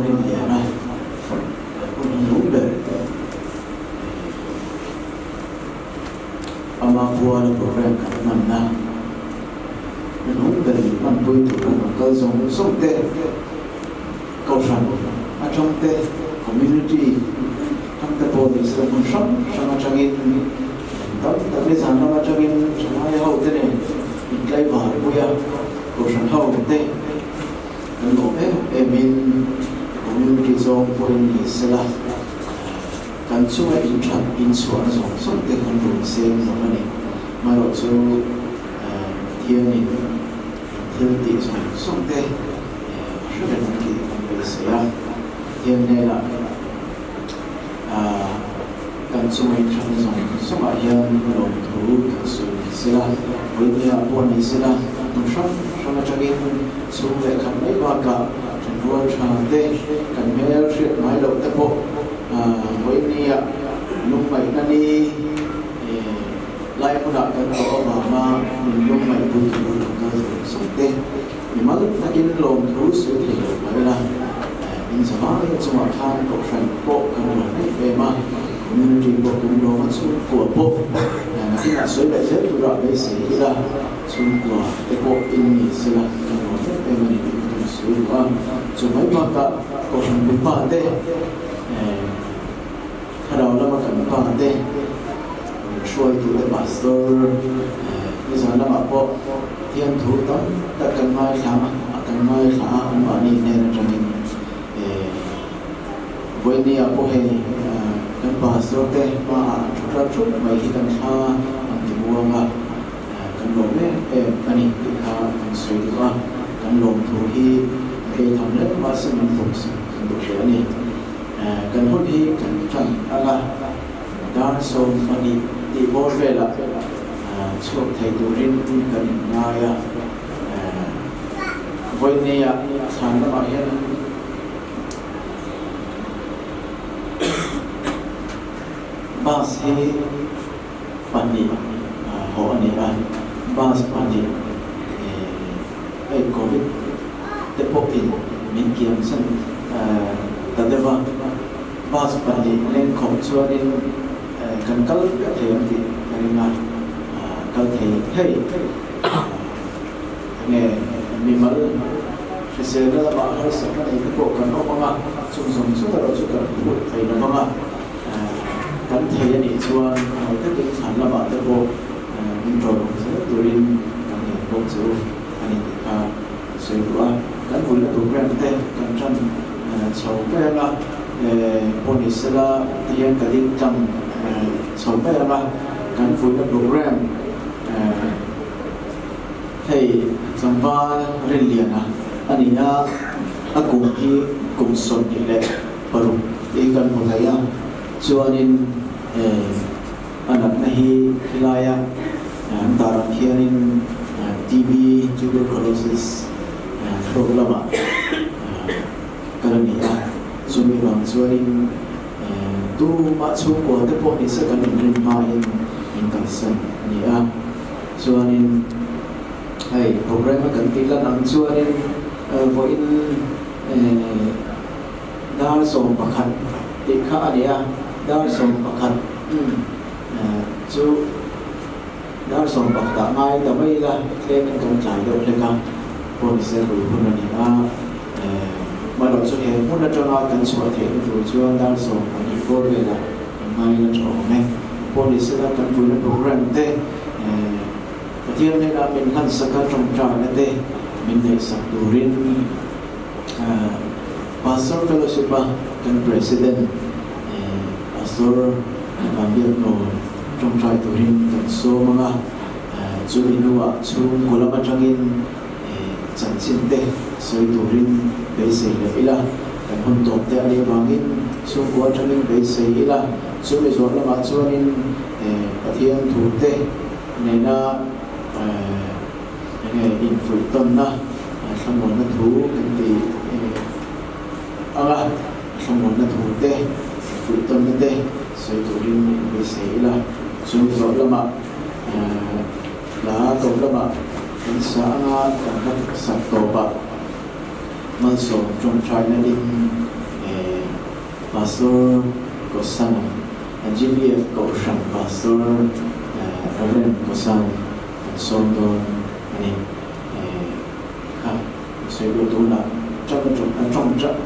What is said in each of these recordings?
Rinliana hun hnung ber ama puala program kan hmanna hnuhnung ber min hmanpui tur an rawn kal zawng zawng te, Kohhran atang te, community atang te pawh ni sela hmun hrang hrang atangin tam tak nizan lam atangin thalai ho te nen intlaivar pui a, Kohhran ho te kan lawm em em in community zawng pawhin ni sela kan chunga inthat inchhuahna zawng zawng te kan rawn seng lo a ni. Amaherawhchu Pathianin thil tih zawng zawng te a hre reng ang tih kan beisei a, Pathian hnenah kan chunga inthatna zawng zawngah hian lawmthu kan sawi ni sela, vawinia pawh ni sela, hmun hrang hrang atangin chhung leh khat mai bakah thenrual tha te, kan hmel hriat ngai loh te pawh vawinia lungngaihna ni Lai hmunah kan tawh avanga min lungngaihpui tur kan kal zawng zawng te, mimal takin lawmthu sawi thei lo mai ila, in zavai chungah khan kohhran pawh kan lawm em em a, community pawh kan lawm a, chhungkua pawh nakinah sawi leh zel turah beisei ila, chhungkua te pawh in ni sela kan lawm em em a ni tih ka tum sawi duh a, chu mai bakah kohhran puipa te, Thlarau lama kan pa te, min hruaitute Pastor nizan lamah pawh Pathian thu tam tak kan ngaithla a, kan ngaithla a anmahni hnen atangin vawinia pawh hei kan Pastor te hmaah an thu tlat thup mai hi kan thla an ti muang a, kan lawm em em a ni tih kha kan sawi duh a, kan lawm thu hi rei tham lek mahse min pawm sak kan duh hle a ni. Kan hun hi kan tan ang a, dar 12 tih bawr velah chhuak thei turin kan inngai a. Vawinia thlan lamah hian bus hi pahnih hawh a ni a, bus pahnih hei covid te pawhin min kiamsan ta deuh a, bus pahnih lengkhawm chuanin kan kal piah thei ang tih ka ring a, kal thei thei enge mimal hriselna lamah harsatna nei te pawh kan awm ang a, chung zawng zawng erawh chu kan phut thei lo vang a, kan thei a nih chuan hmai takin thlan lamah te pawh min ṭawm ang zel turin kan ngen bawk chu a ni tih kha sawi duh a, kan vuina program te kan ṭan chho mai ang a, pawh ni sela ti hian ka ding tlang chho mai ang a, kan vuina program hei tlangval Rinliana a ni a, a kum hi kum 26 tih kan hmu thei a, chuanin a natna hi khelaia an tar ang hianin TB, Tuberculosis, thluak lamah kal a ni a, chumi vang chuanin tumah chhungkua te pawh nise kan inrin hmain min kalsan a ni a, chuanin hei program a kan tih lan ang chuanin vawiin dar 11 tih kha a ni a, dar 11 chu dar 11 ah ngai ta mai ila tlemin kan tlai deuh hlek a, pawh ni se rui hun a ni a, amaherawh chu he hmun atanga kan chhuah theihna tur chuan dar 12 bawr velah kan ngai ila tha awm e, pawh ni sela kan vuina program te Pathian hnenah min hlansak a tawngtaina te min neihsak turin Pastor Fellowship a kan President Pastor Vanbiaknawn tawngtai turin kan sawm ang a, chumi hnuah chhungkaw lam atangin chanchin te sawi turin beisei leh ila, kan hun tawp te a nih avangin chhungkaw atangin beisei ila, chumi zawh lamah chuanin Pathian thu te nena enge infuihtawnna thlamuanna thu kan ti ang a, thlamuanna thu te, fuihtawnna te sawi turin inbeisei ila, chumi zawh lamah hla tawp lamah kan sa anga kan hla sak tawpah malsawm tawngtaina ding. Pastor Kosana, GPF Kohhran Pastor Rev. Kosan kan sawm dawn a ni. Kha sawi pawh tunah ṭan a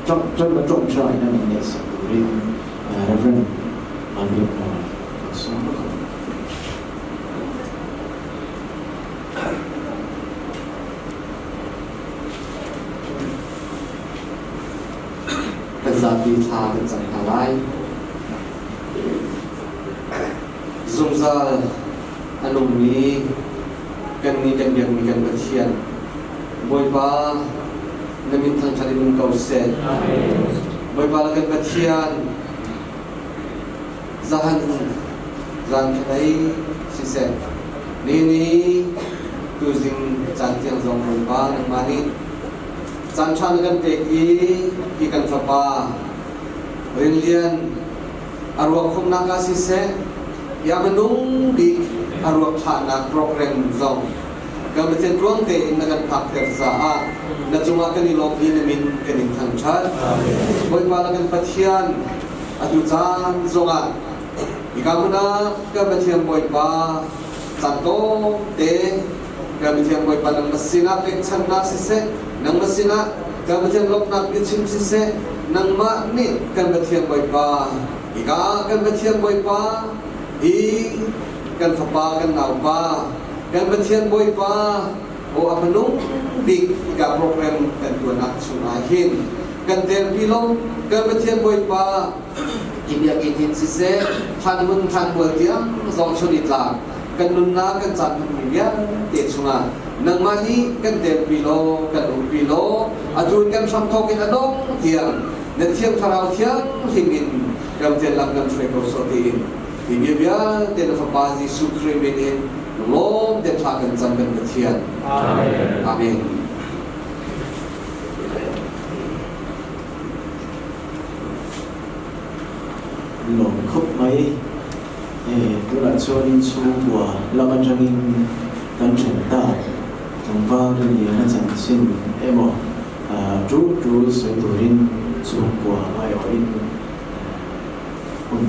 ṭawngṭaiin a min ngaihsak turin Rev. Vanbiakmawia kan sawm bawk ang. Kan zapi thla kan cam hna lai. Zungzal a nungmi kannih kan biakmi kan Pathian Bawipa na min thangṭhat in um ko seh. Bawipa le kan Pathian zahan zan khanei siseh ni ni tuzing caan tiang zong Bawipa nangmah nih caan ṭha na kan pek i hi kan fapa Rinlian a ruak khumnak ah siseh ya minung bik a ruak thlahnak program zong kan Pathian ruang tein na kan phakter caah na cungah kan i lawm i na min kan in thangṭhat. Bawipa na kan Pathian atu caan zongah hika hmun ah kan Pathian Bawipa caan tlawmte kan Pathian Bawipa nangmah sinah pekchanhnak siseh nangmah sinah kan Pathian lawmhnak biachim siseh nangmah nih kan Pathian Bawipa hika kan Pathian Bawipa hi kan fapa kan naupa kan Pathian Bawipa aw a hmanung bik hika program kan tuahnak chungah hin kan telpi lo kan Pathian Bawipa hi biakinn hin siseh thlanhmun thlanmual tiang zong chun i tlak kan nunnak kan caan hmanmi vialte chungah nangmah nih kan telpi law kan umpi law atu in kan hramthawk in a dong tiang na thiang thlarau thianghlim in ramtian lam kan hruai ko sawh tiin hi bia vialte na fapa Jesuh Khrih min in lawm te thla kan cam kan Pathian. Amen. Amen. Lawm khawp mai. Tunah chuanin chhungkua lam atangin kan then ta. Tlangval Rinliana chanchin emaw tul tul sawi turin chhungkua aiawhin hun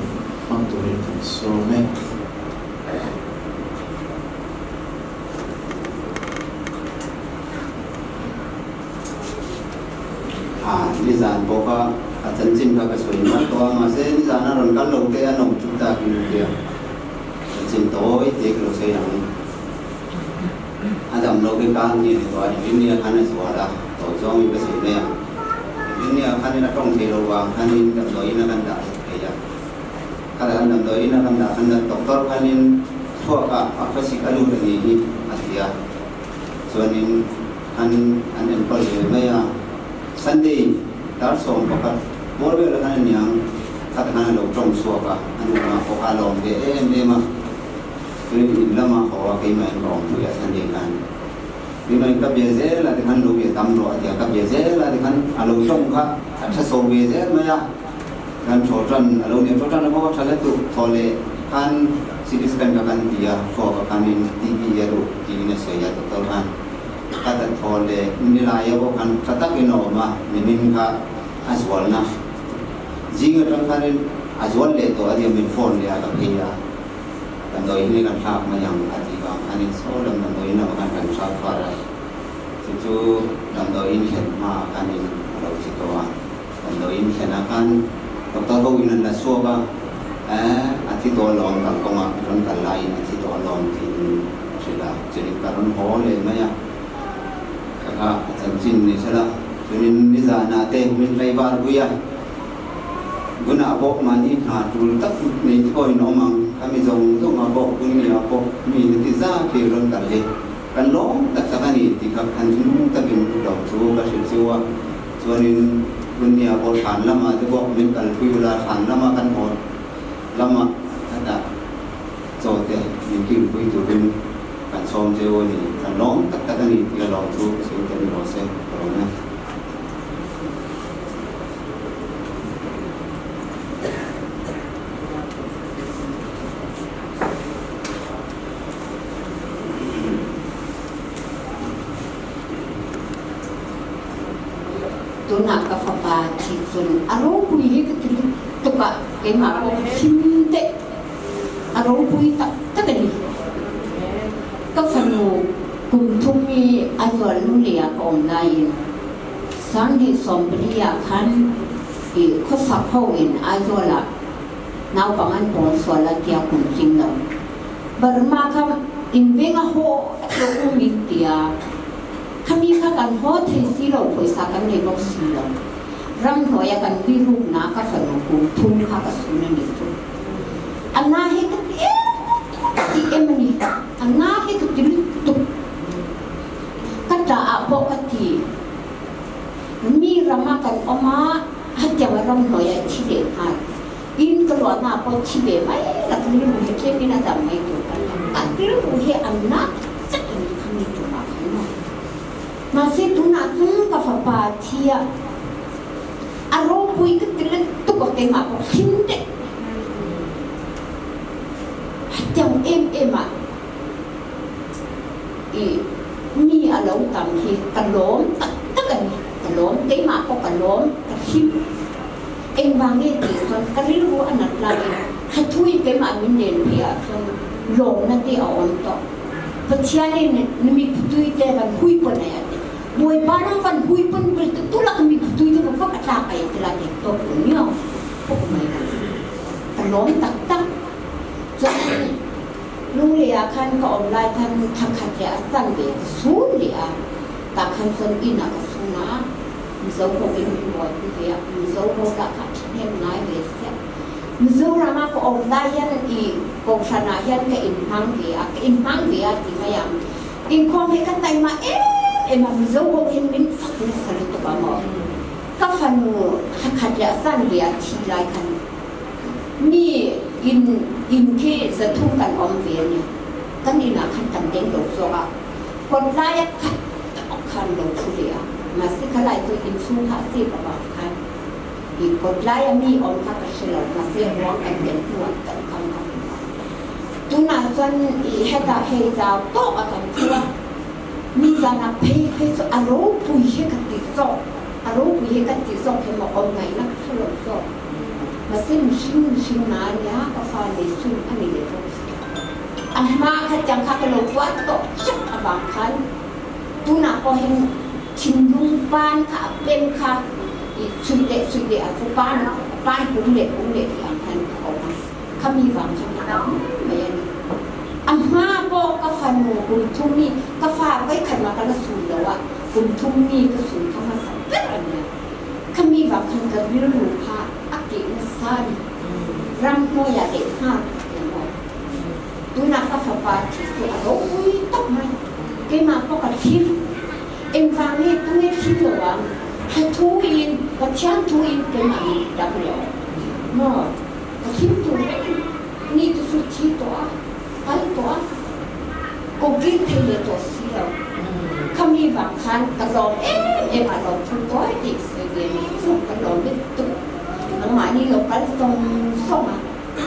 hmang turin kan sawm e. A, nizan pawh kha a chanchin kha ka sawi nual tawh a, mahse nizan a rawn kal lo te an awm thut tak in tia chanchin tawi te ka lo sawi ang. A dam lo khi khan ni ni tawh a, Engineer khan a zual a, tawi zawng in ka sawi mai ang. Engineer khan in a tawng thei lo vang khan in damdawiin a kan dah sak thei a, kha an damdawiin a kan dah khan doctor khan in thluak ah a khawsik a lut a ni hi a ti a, chuanin an an enkawl ve mai a, Sunday dar 11 bawr vel khan a niang khat khan a lo tawng chhuak a, a nu mah pawh kha a lawm ve em em a, chuanin in lama haw a keimah in ka awm pui a Sunday khan keimah in ka bia zel a tikhan lo bia tam rawh a ti a, ka bia zel a tikhan a lo tawng kha a tha so ve zel mai a, kan thaw tan a lo nia thaw tan a pawh a tha let duh thaw leh khan CT scan kha kan ti a, thluak a khanin TB a duh tiin a sawi a doctor khan. Ka ta thaw leh nilai a pawh khan tha takin a awm a, nimin kha a zualna zing atang khanin a zual leh tawh a nia min phone leh a ka phei a, damdawi hi kan thlak mai ang a tih vang khanin saw lam damdawiin lamah khan kan thlak far a, chu chu damdawiin thlen hmaah khanin a lo thi tawh a, damdawiin thlenah khan doctor ho in an la chhuak a, eh a thi tawh alawm kalkawngah rawn kal laiin a thi tawh alawm tiin. Hrilh a, chuanin ka rawn haw leh mai a, ka kha a chanchin ni sela, chuanin nizanah te min hlei var pui a, gunah pawh mahni hna tul tak nei te pawhin awm ang, khami zawng zawngah pawh Gunnia pawh mi heti zat hi rawn kal hi kan lawm tak tak a ni tih kha khan thinlung takin lo chu ka hrilh chiu a, chuanin Gunnia pawh thlan lamah te pawh min kalpui ula, thlan lama kan haw lamah a dah. Chaw te min kilpui turin kan sawm cheu a ni. Kan lawm tak tak a ni tih a lawm chu ka sawi ta ni rawh se, ka lawm e. Tunah ka fapa thi cun a ropui hi ka ti. tuk a, keimah pawh ka hlim daih. A ropui tak tak a ni. Ka fanu kum thum i a zual lulei ah ka awm laiin Sanghnih 14 ah khan i khawsak ho in Aizawl ah naupang an pawn sual a tia kum tling lo. Burma kha inveng a haw a lo um in tia khami kha kan haw thei si lo pawisa kan nei bawk si lo. Ramhnuai a kan rilruk na ka fanu kum thum kha ka sun a ni chu. A na hi ka ti em ka ti em a ni. A na hi ka ti lutuk. Ka ṭah ah pawh ka ti. Mi ram ah kan awm a, hetiang a ramhnuai ah thi leh nghal. In ka luahna ah pawh thi ve mai la ka rilru hi tlem in a dam mai tur ka ni. Ka rilru hi a na tak a ni kha mi tumah khan maw. Mahse tunah chuan ka fapa thi a, a ropui ka ti lutuk a keimah pawh hlim daih. Hetiang em em ah i mi a lo tam hi ka lawm tak tak a ni. Ka lawm, keimah pawh ka lawm, ka hlim. Engvang nge tih chuan ka rilru a nat laiin thathuin keimah min len phei ah chuan lawmna te a awm tawh. Pathianin ni mi phutui te van hui pawn ai a ti. Bawipa ram van hui pawn bul te tulak mi phutui te vak vak a tlak ai ti la tek tawp lo nio pawh mai lo. Ka lawm tak tak. Chuan Lunglei ah khan ka awm lai khan thla khat leh a san ve ka sun leh a, tah khan chuan inn ah ka sun a, Mizo ho in min buaipui ve a, Mizo ho lah kha a thahnem ngai ve siah. Mizoram a ka awm lai hian i Kohhran ah hian ka inhmang ve a, ka inhmang ve a ti mai ang. Inkhawm hi ka taima em em a, Mizo ho hian min fak nasa lutuk a maw. Ka fanu thla khat leh a san ve a thi lai khan mi in in khi zathum kan awm ve a ni. Kan inah khan kan deng lo zawk a, kawt laia khat tak khan lo thu ve a, mahse khalai chu inchhung kha a chep avang khan i kawt laia mi awm kha ka hre lo, mahse ruang kan den hnuah kan kam ka hmu a. Tunah chuan i hetah hei zau tawk a kan thu a, mi zanah phei phei chu a ropui hi ka ti zawk, a ropui hi ka ti zawk hi maw awm ngaihna ka hre lo zawk. Mahse mihring mihring na a nia, ka fa nei sun a ni leh bawk si. A hma khatiang kha ka lo tuar tawh hrep avang khan tunah pawh hian thinlung pan kha a pem kha i chhuih leh chhuih leh ah chu pan pan pum leh pum leh tih ang khan ka awm a, khami vang khan ka awm mai a ni. A hma pawh ka fanu kum thum mi ka fa vawikhat mah ka la sun lo a, kum thum mi ka sun kha hmasa ber a nia. Khami vang khan ka rilru kha a keh nasa a ni. Ramhnuaiah leh nghal ka ti maw? Tunah ka fapa thi chu a ropui tawp mai. Keimah pawh ka thlim. Engvang nge tunge thlim lo ang? Tha thu in, Pathian thu in keimah min ti dam lo maw? Ka thlim tur reng a ni. Ni chu chu thi tawh a, kal tawh a, kawkir thei leh tawh si lo. Khami vang khan ka lawm em em a, lawm thu tawi tih sawi ve ni chu ka lawm lutuk. Nangmahni lo kal sawng sawng a,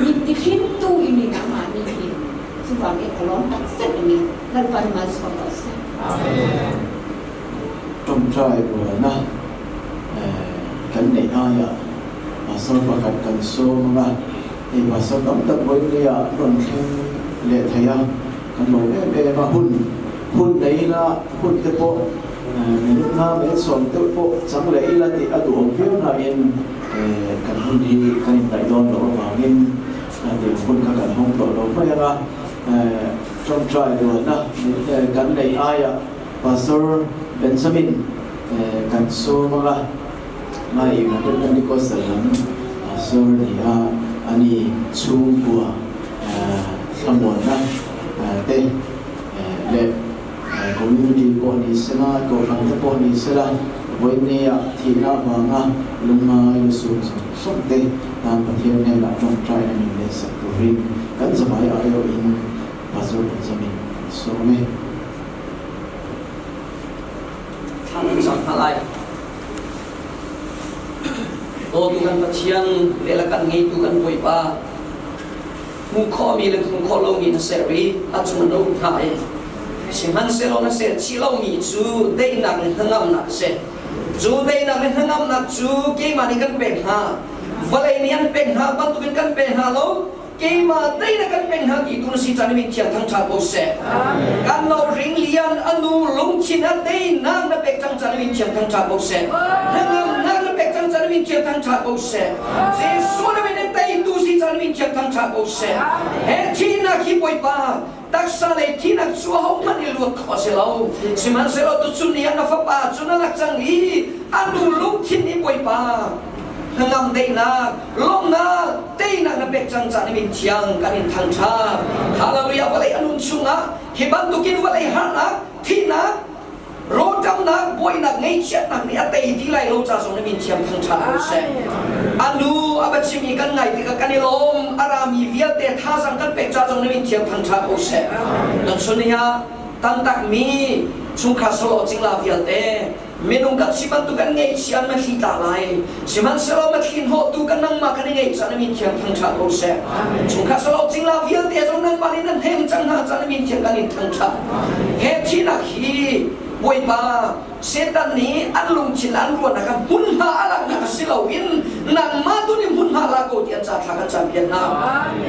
min ti hlimtu i ni nangmahni hi. Chuvangin ka lawm tak zet a ni. Lalpan malsawm rawh se. Amen. Tawngtai buaina kan neih aiah pastor pakhat kan sawm ang a, hei pastor tam tak vawiin ah rawn thleng leh thei a, kan lawm em em a, hun hun nei ila hun te pawh minute nga minute sawm deuh pawh chang leh ila tih a duhawm viau nain kan hun hi kan indaih dawn loh avangin tih hun kha kan hawng tawh lo mai ang a, tawngtai buaina kan neih aiah Pastor Benjamin kan sawm ang a, Mai United Pentecostal lam Pastor ni a, ani chhungkua thlamuanna te leh community pawh ni sela, kohhran te pawh ni sela, vawiinneia thihna avanga lungngai lusum zawng zawng te tan Pathian hnenah tawngtaina min lehsak turin kan zavai aiawhin Pastor Benjamin kan sawm e. Thla kan cang hna lai. Dawtu kan Pathian le la kan ngeitu kan Bawipa hmuh khawhmi le hmuh khawh lomi na ser i a cung na um hna i sihmanhsehlaw na ser chih lomi cu daihnak le hnangamnak a si. Cu daihnak le hnangamnak cu keimah nih kan pek hna. Vawlei nih an pek hna bantukin kan pe hna lo. Keimah tei na kan pek hna ti tu na si caan min thiang thangṭhat ko seh. Kan lo ring lian anu lungthin a teinak na pek cang caan min thiang thangṭhat ko seh. Hnangamnak na pek cang caan min thiang thangṭhat ko seh. Jesuh na min in teitu si caan min thiang thangṭhat ko seh. He thihnak hi Bawipa taksa lei thihnak cu ahohmanh i luat khawh a si lo. Sihmanhsehlaw tuchun ni ah na fapa cu na lak cang i a nu lungthin nih Bawipa hnangam daihnak, lawmhnak, teinak na pek cang caan i min thiang kan in thangṭhat. Hallelujah! Vawlei a nun chungah hi bantukin vawlei harnak, thihnak, Rawlṭamnak, buainak, ngaihchiatnak nih a tei ti lai lo ca zong na min thiam thangṭhat ko seh. A nu a va chim i kan ngai tikah kan i lawm. A rami vialte thazaang kan pek ca zong na min thiam thangṭhat ko seh. Tuchun ni ah tantakmi chungkhar sawlawh cingla vialte minung kan si bantuk kan ngaihchia an mathli tla lai. Sihmanhsehlaw mathli hnawhtu kan nangmah kan i ngeih ca na min thiam thangṭhat ko seh. Chungkhar sawlawh cingla vialte zong nangmah nih nan hnem cang hna ca na min thiam kan in thangṭhat. He thihnak hi Bawipa Satan nih an lungthin an ruahnak ah hmunhma a laknak si loin nangmah tu nih hmunhma la ko ti an ca thla kan campiak hna.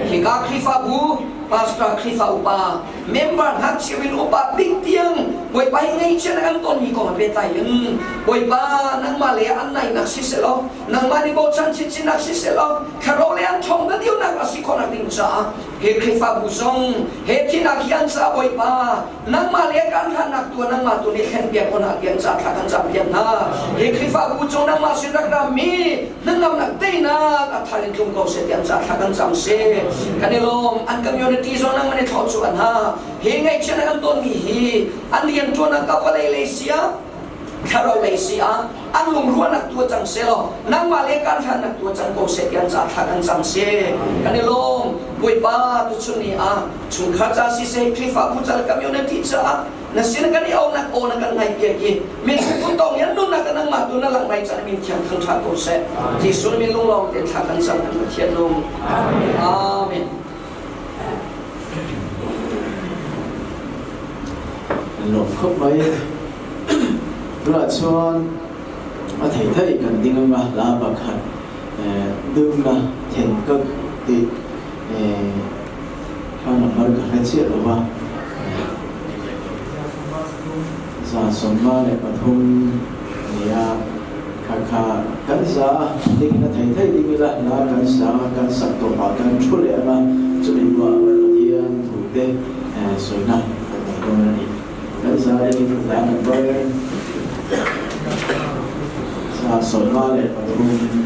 Hika Khrihfabu, pastor, Khrihfa upa, member ngakchia in upa bik tiang Bawipa hi ngaihchiat kan tonmi kong he pehtlai in Bawipa nangmah le an naihnak siseh law nangmah nih bochan chinchinnak siseh law thlarau le an ṭhawng na dionak a si khawhnak ding caah He Khrihfabu zong he thihnak hi an ca Bawipa nangmah le kan hlannak tu nangmah tu nih thlenpiak ko hna tiang ca thla kan campiak hna. He Khrihfabu cung nangmah sin rak rammi hnangamnak teinak a thar in tlung ko seh tiang ca thla kan cam si. Kan i lawm an community zong nangmah nih thlawh cu an ha. He ngaihchiatnak an tonmi hi an rianṭuannak ka vawlei lei sia thlarau lei si ah an lungruahnak tu cang seh law nangmah le kan hlannak tu cang ko seh tian ca thla kan cam si. Kan i lawm Bawipa, tuchun ni ah chungkhar ca siseh Khrihfabu ca le community caah na sin kan i aunak aw na kan ngaih piak i min phun tong yan nunnak ka nangmah tu na lang lai ca min thiang thang tha ko seh. Jesuh min lunglawm tein thla kan cam, kan Pathian nung. Amen. Lawm khawp mai. Tunah chuan a thei thei kan ding anga hla pakhat dumna then kak tih kha number ka hre chiah lo va. 153 nia kha kha kan sa ding in a thei thei ding ila hla kan sa kan sak tawpah kan thu leh anga chumi hnuah Pathian thu te sawina kan nei dawn a ni. Kan sa ding in hla number 153.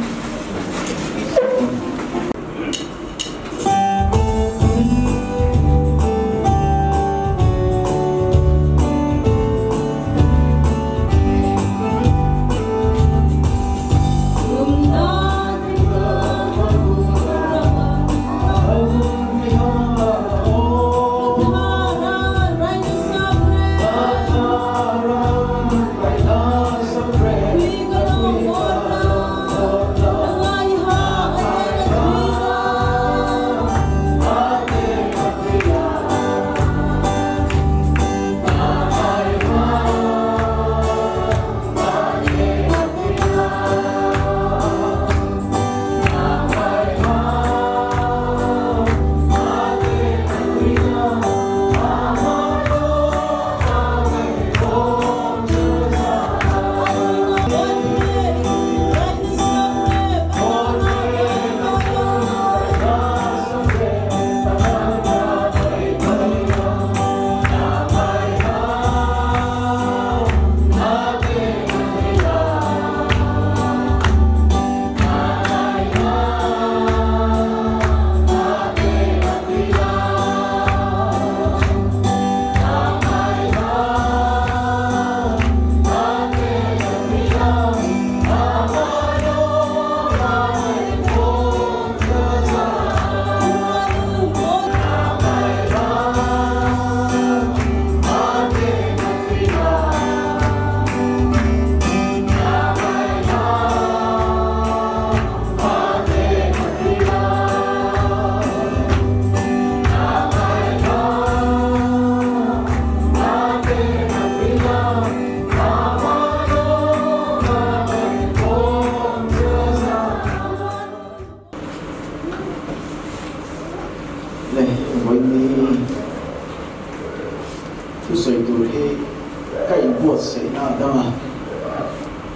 a dang a,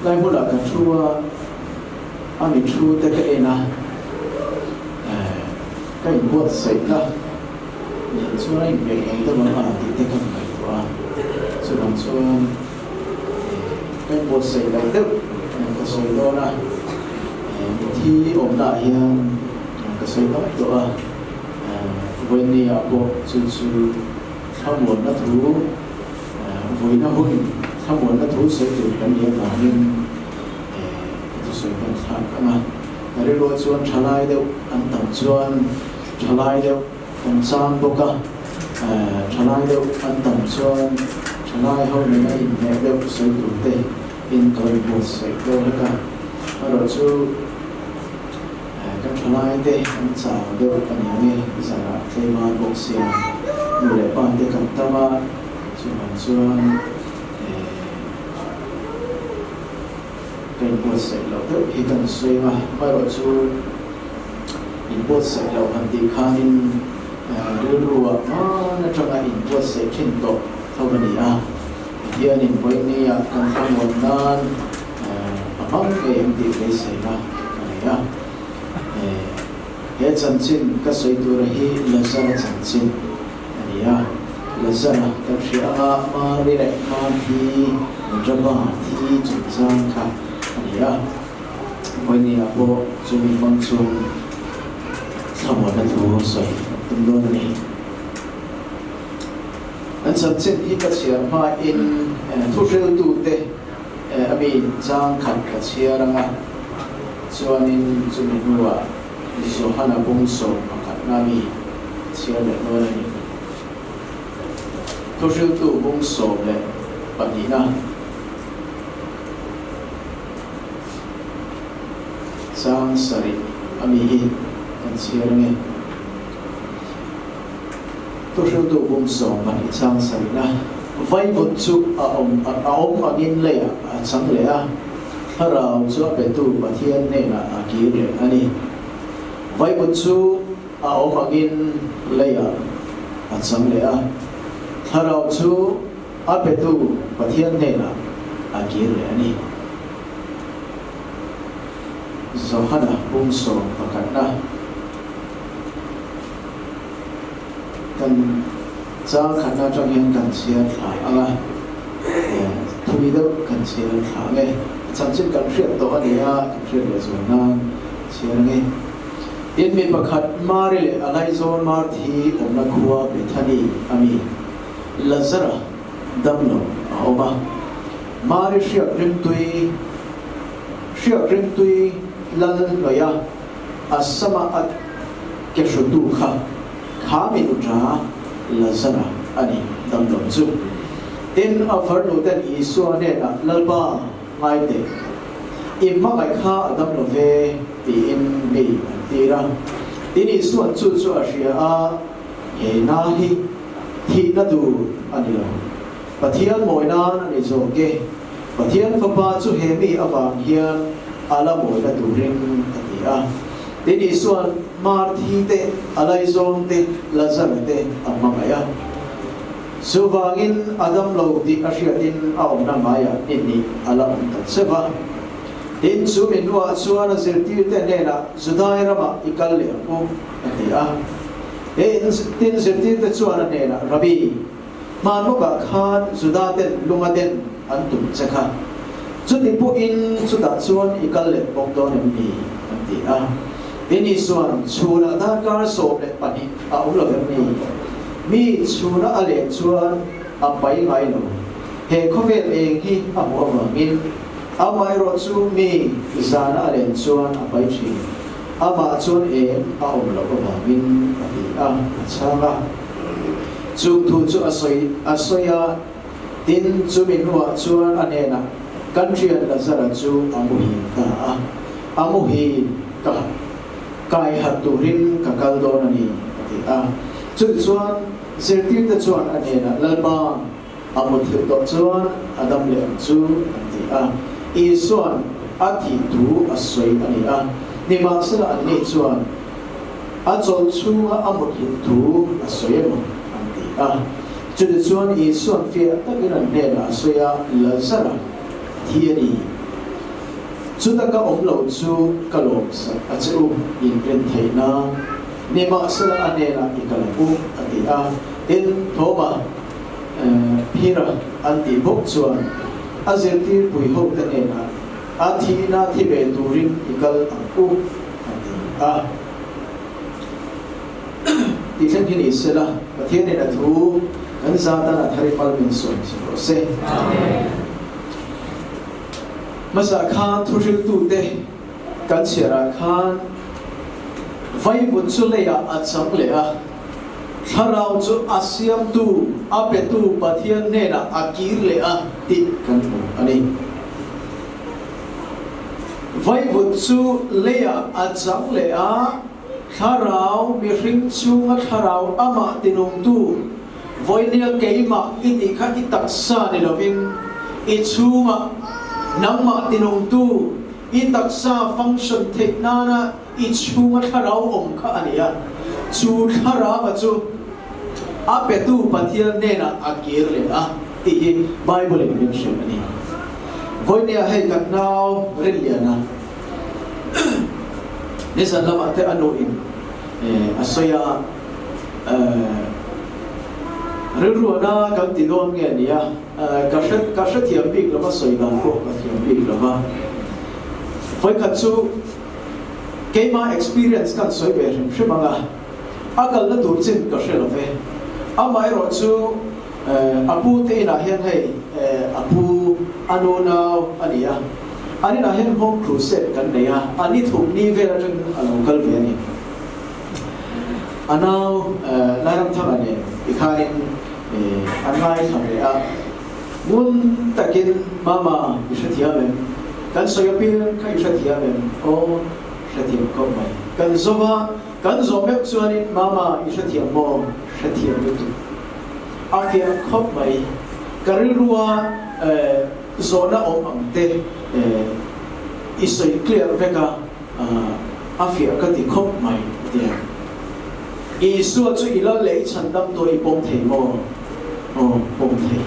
lai hmunah ka thu a, a mi thu te ka en a, ka inbuatsaihna nen chuan a inhmeh lo deuh ang a tih te ka ngaihtuah a, chuvang chuan ka inbuatsaih loh deuh ka sawi dawn a, mithi awmnaah hian ka sawi tam tawh a, vawiinniah pawh chu chu thlamuanna thu, vawiina hun thlamuanna thu sawi tur kan nih avangin ka thusawi kan thlak ang a. Ka rilruah chuan thalai deuh an tam chuan thalai deuh kan chang bawk a, thalai deuh an tam chuan thalai ho nena inhmeh deuh sawi tur te in ka rawn buatsaih deuh hlek a. Erawhchu kan thalai te an chau deuh a ni ang e, zanah tlema bawk sia nu leh pa te kan tam a, chuvang chuan Ka inbuatsaih loh deuh hi kan sawi a, amaherawhchu inbuatsaih loh han tih khanin rilruah hman atanga inbuatsaih thin tawh tho a ni a. Pathianin vawinia kan thlamuan nan a hmang ngei ang tih beiseina ka nei a. He chanchin ka sawi tura hi Lazara chanchin a ni a. Lazara kan hria anga Mari leh Marthi Rama thi chungchang kha a ni a. Vawinia pawh chumi hmang chuan thlamuanna thu sawi kan tum dawn a ni. An chanchin hi ka chhiar hmain thuhriltute a mi chang khat ka chhiar anga chuanin chumi hnuah Johana bawngsawm pakhatna mi chhiar leh dawn a ni. Thuhriltu bawngsawm leh pahnihna chang sarih a mi hi kan chhiar ange. Thuhriltu bawngsawm pahnih chang sarihna vaivut chu a awm a awm angin leiah a chang leh a. Thlarau chu a petu Pathian hnenah a kir leh a ni. Vaivut chu a awm angin leiah a chang leh a, Thlarau chu a petu Pathian hnenah a kir leh a ni. Johana pum 11na kan chang khatna atang hian kan chhiar thla ang a. Thumi deuh kan chhiar thla ang e. A chanchin kan hriat tawh a ni a, kan hriat leh zual nan chhiar ang e. Tin, mi pakhat Mari leh a laizawn Marthi awmna khua Bethany a mi Lazara damlo a awm a. Mari hriak rimtui hriak rimtui lal hnawih a, a sama a ke hrutu kha Kha mi nuṭa Lazara a ni damlo chu. Tin, a farnu ten Isua hnenah, Lalpa, ngai teh, i hmangaih kha a dam lo ve, tiin mi an tir a. Tin, Isua'n chu chu a hria a, He na hi thihna tur a ni lo. Pathian mawi nan a ni zawk e. Pathian Fapa chu he mi avang hian a la mawina turin a ti a. Tin, Isua'n Marthi te, a laizawng te, Lazara te a hmangaih a. Chuvangin a dam lo tih a hriatin a awmna ngaiah ni hnih a la awm ta cheu va. Tin, chu mi hnuah chuan a zirtirte hnenah, Judai ramah i kal leh ang u, a ti a. Tin, zirtirte chuan a hnenah, Rabbi, Hmanlawkah khan Juda ten lunga den an tum che kha. Chuti pawhin chutah chuan i kal leh bawk dawn em ni? an ti a. Tin Isua'n, Chhunah darkar 12 a awm lo em ni? Mi chhuna a len chuan a pai ngai lo. He khawvel eng hi a hmuh avangin amaherawh chu mi zana a len chuan a pai thin. Amah chuan eng a awm loh avangin a ti a, a chhang a. Chung thu chu a sawi a sawi a, tin, chumi hnuah chuan a hnenah, Kan thian Lazara chu a muhil ta a, a muhil ka kai harh turin ka kal dawn a ni, a ti a. Chutichuan, zirtirte chuan a hnenah, Lalpa, a muthilh tawh chuan a dam leh ang chu, an ti a. Isua'n a thih thu a sawi a ni a, nimahsela anni chuan, A chawlh chhunga a mut hlim thu a sawi emaw an ti a. Chutichuan Isua'n fiah takin an hnenah a sawi a, Lazara thi a ni. Chuta ka awm lo chu ka lawmsak a che u, inrin theih nan. Nimahsela a hnenah i kal ang u, a ti a. Tin, Thoma, Phira an tih bawk chuan a zirtirpui hote hnenah, A thihna thi ve turin i kal ang u, a ti a. Tih thleng hi ni sela, Pathianin a thu kan zatan a thar i mal min sawn che rawh se. Hmasa khan thuhriltute kan chhiarah khan vaivut chu leiah a chang leh a, thlarau chu a siamtu, a petu Pathian hnenah a kir leh a tih kan hmu a ni. Vaivut chu leiah a chang leh a, Thlarau, mihring chhunga thlarau amah tinungtu, vawinia keimah i tih kha i taksa ni lovin, i chhunga nangmah tinungtu, i taksa function theih nana i chhunga thlarau awm kha a ni a. Chu thlarava chu a petu Pathian hnenah a kir leh a tih hi Bible-in min hrilh a ni. Vawinia hei kan nau Rinliana. Nizan lamah te a nu in a sawi a, rilruahna kan ti dawn nge nia, ka hre ka hrethiam bik lova sawi dan pawh ka thiam bik lova. Vawikhat chu keima experience kan sawi ve hrim hrim ang a, a kalna tur chin ka hre lo ve. Amaherawh chu a pu te inah hian hei a pu a nu nau a ni a, An inah hian home crusade kan nei a, a ni thum ni vel atangin a lo kal ve a ni. A nau Lairamthanga nen tikhanin an ngaithla ve a, ngun takin, Mama, i hrethiam em? Kan sawi apiang kha i hrethiam em? Aw, hrethiam khawp mai. Kan zawm a, kan zawm meuh chuanin, Mama, i hrethiam maw? Hrethiam lutuk. A fiah khawp mai. Ka rilrua Zawhna awm ang te i sawi clear vek a, a fiah ka ti khawp mai a ti a. Isua chu i lal leh i chhandam tawh i pawm thei maw? Aw, pawm thei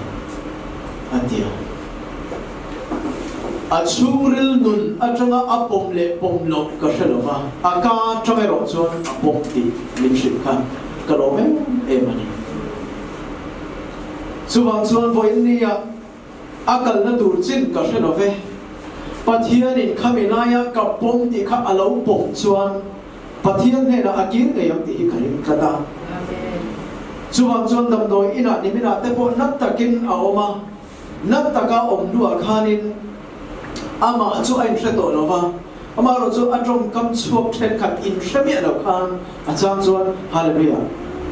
a ti a. A chhungril nun atanga a pawm leh pawm loh ka hre lo va, a ka atang erawh chuan a pawm tih min hrilh kha ka lawm em em a ni. Chuvang chuan vawiin nia A kalna tur chin ka hre lo ve. Pathianin khami laia ka pawm tih kha a lo pawm chuan Pathian hnenah a kir ngei ang tih hi ka ring tlat a. Chuvang chuan damdawi inah niminah te pawh nat takin a awm a, nat taka awm hnuah khanin amah chu a inhre tawh lo va, amaherawh chu a tawngkam chhuak thenkhat inhre miah lo khan a chang chuan Hallelujah,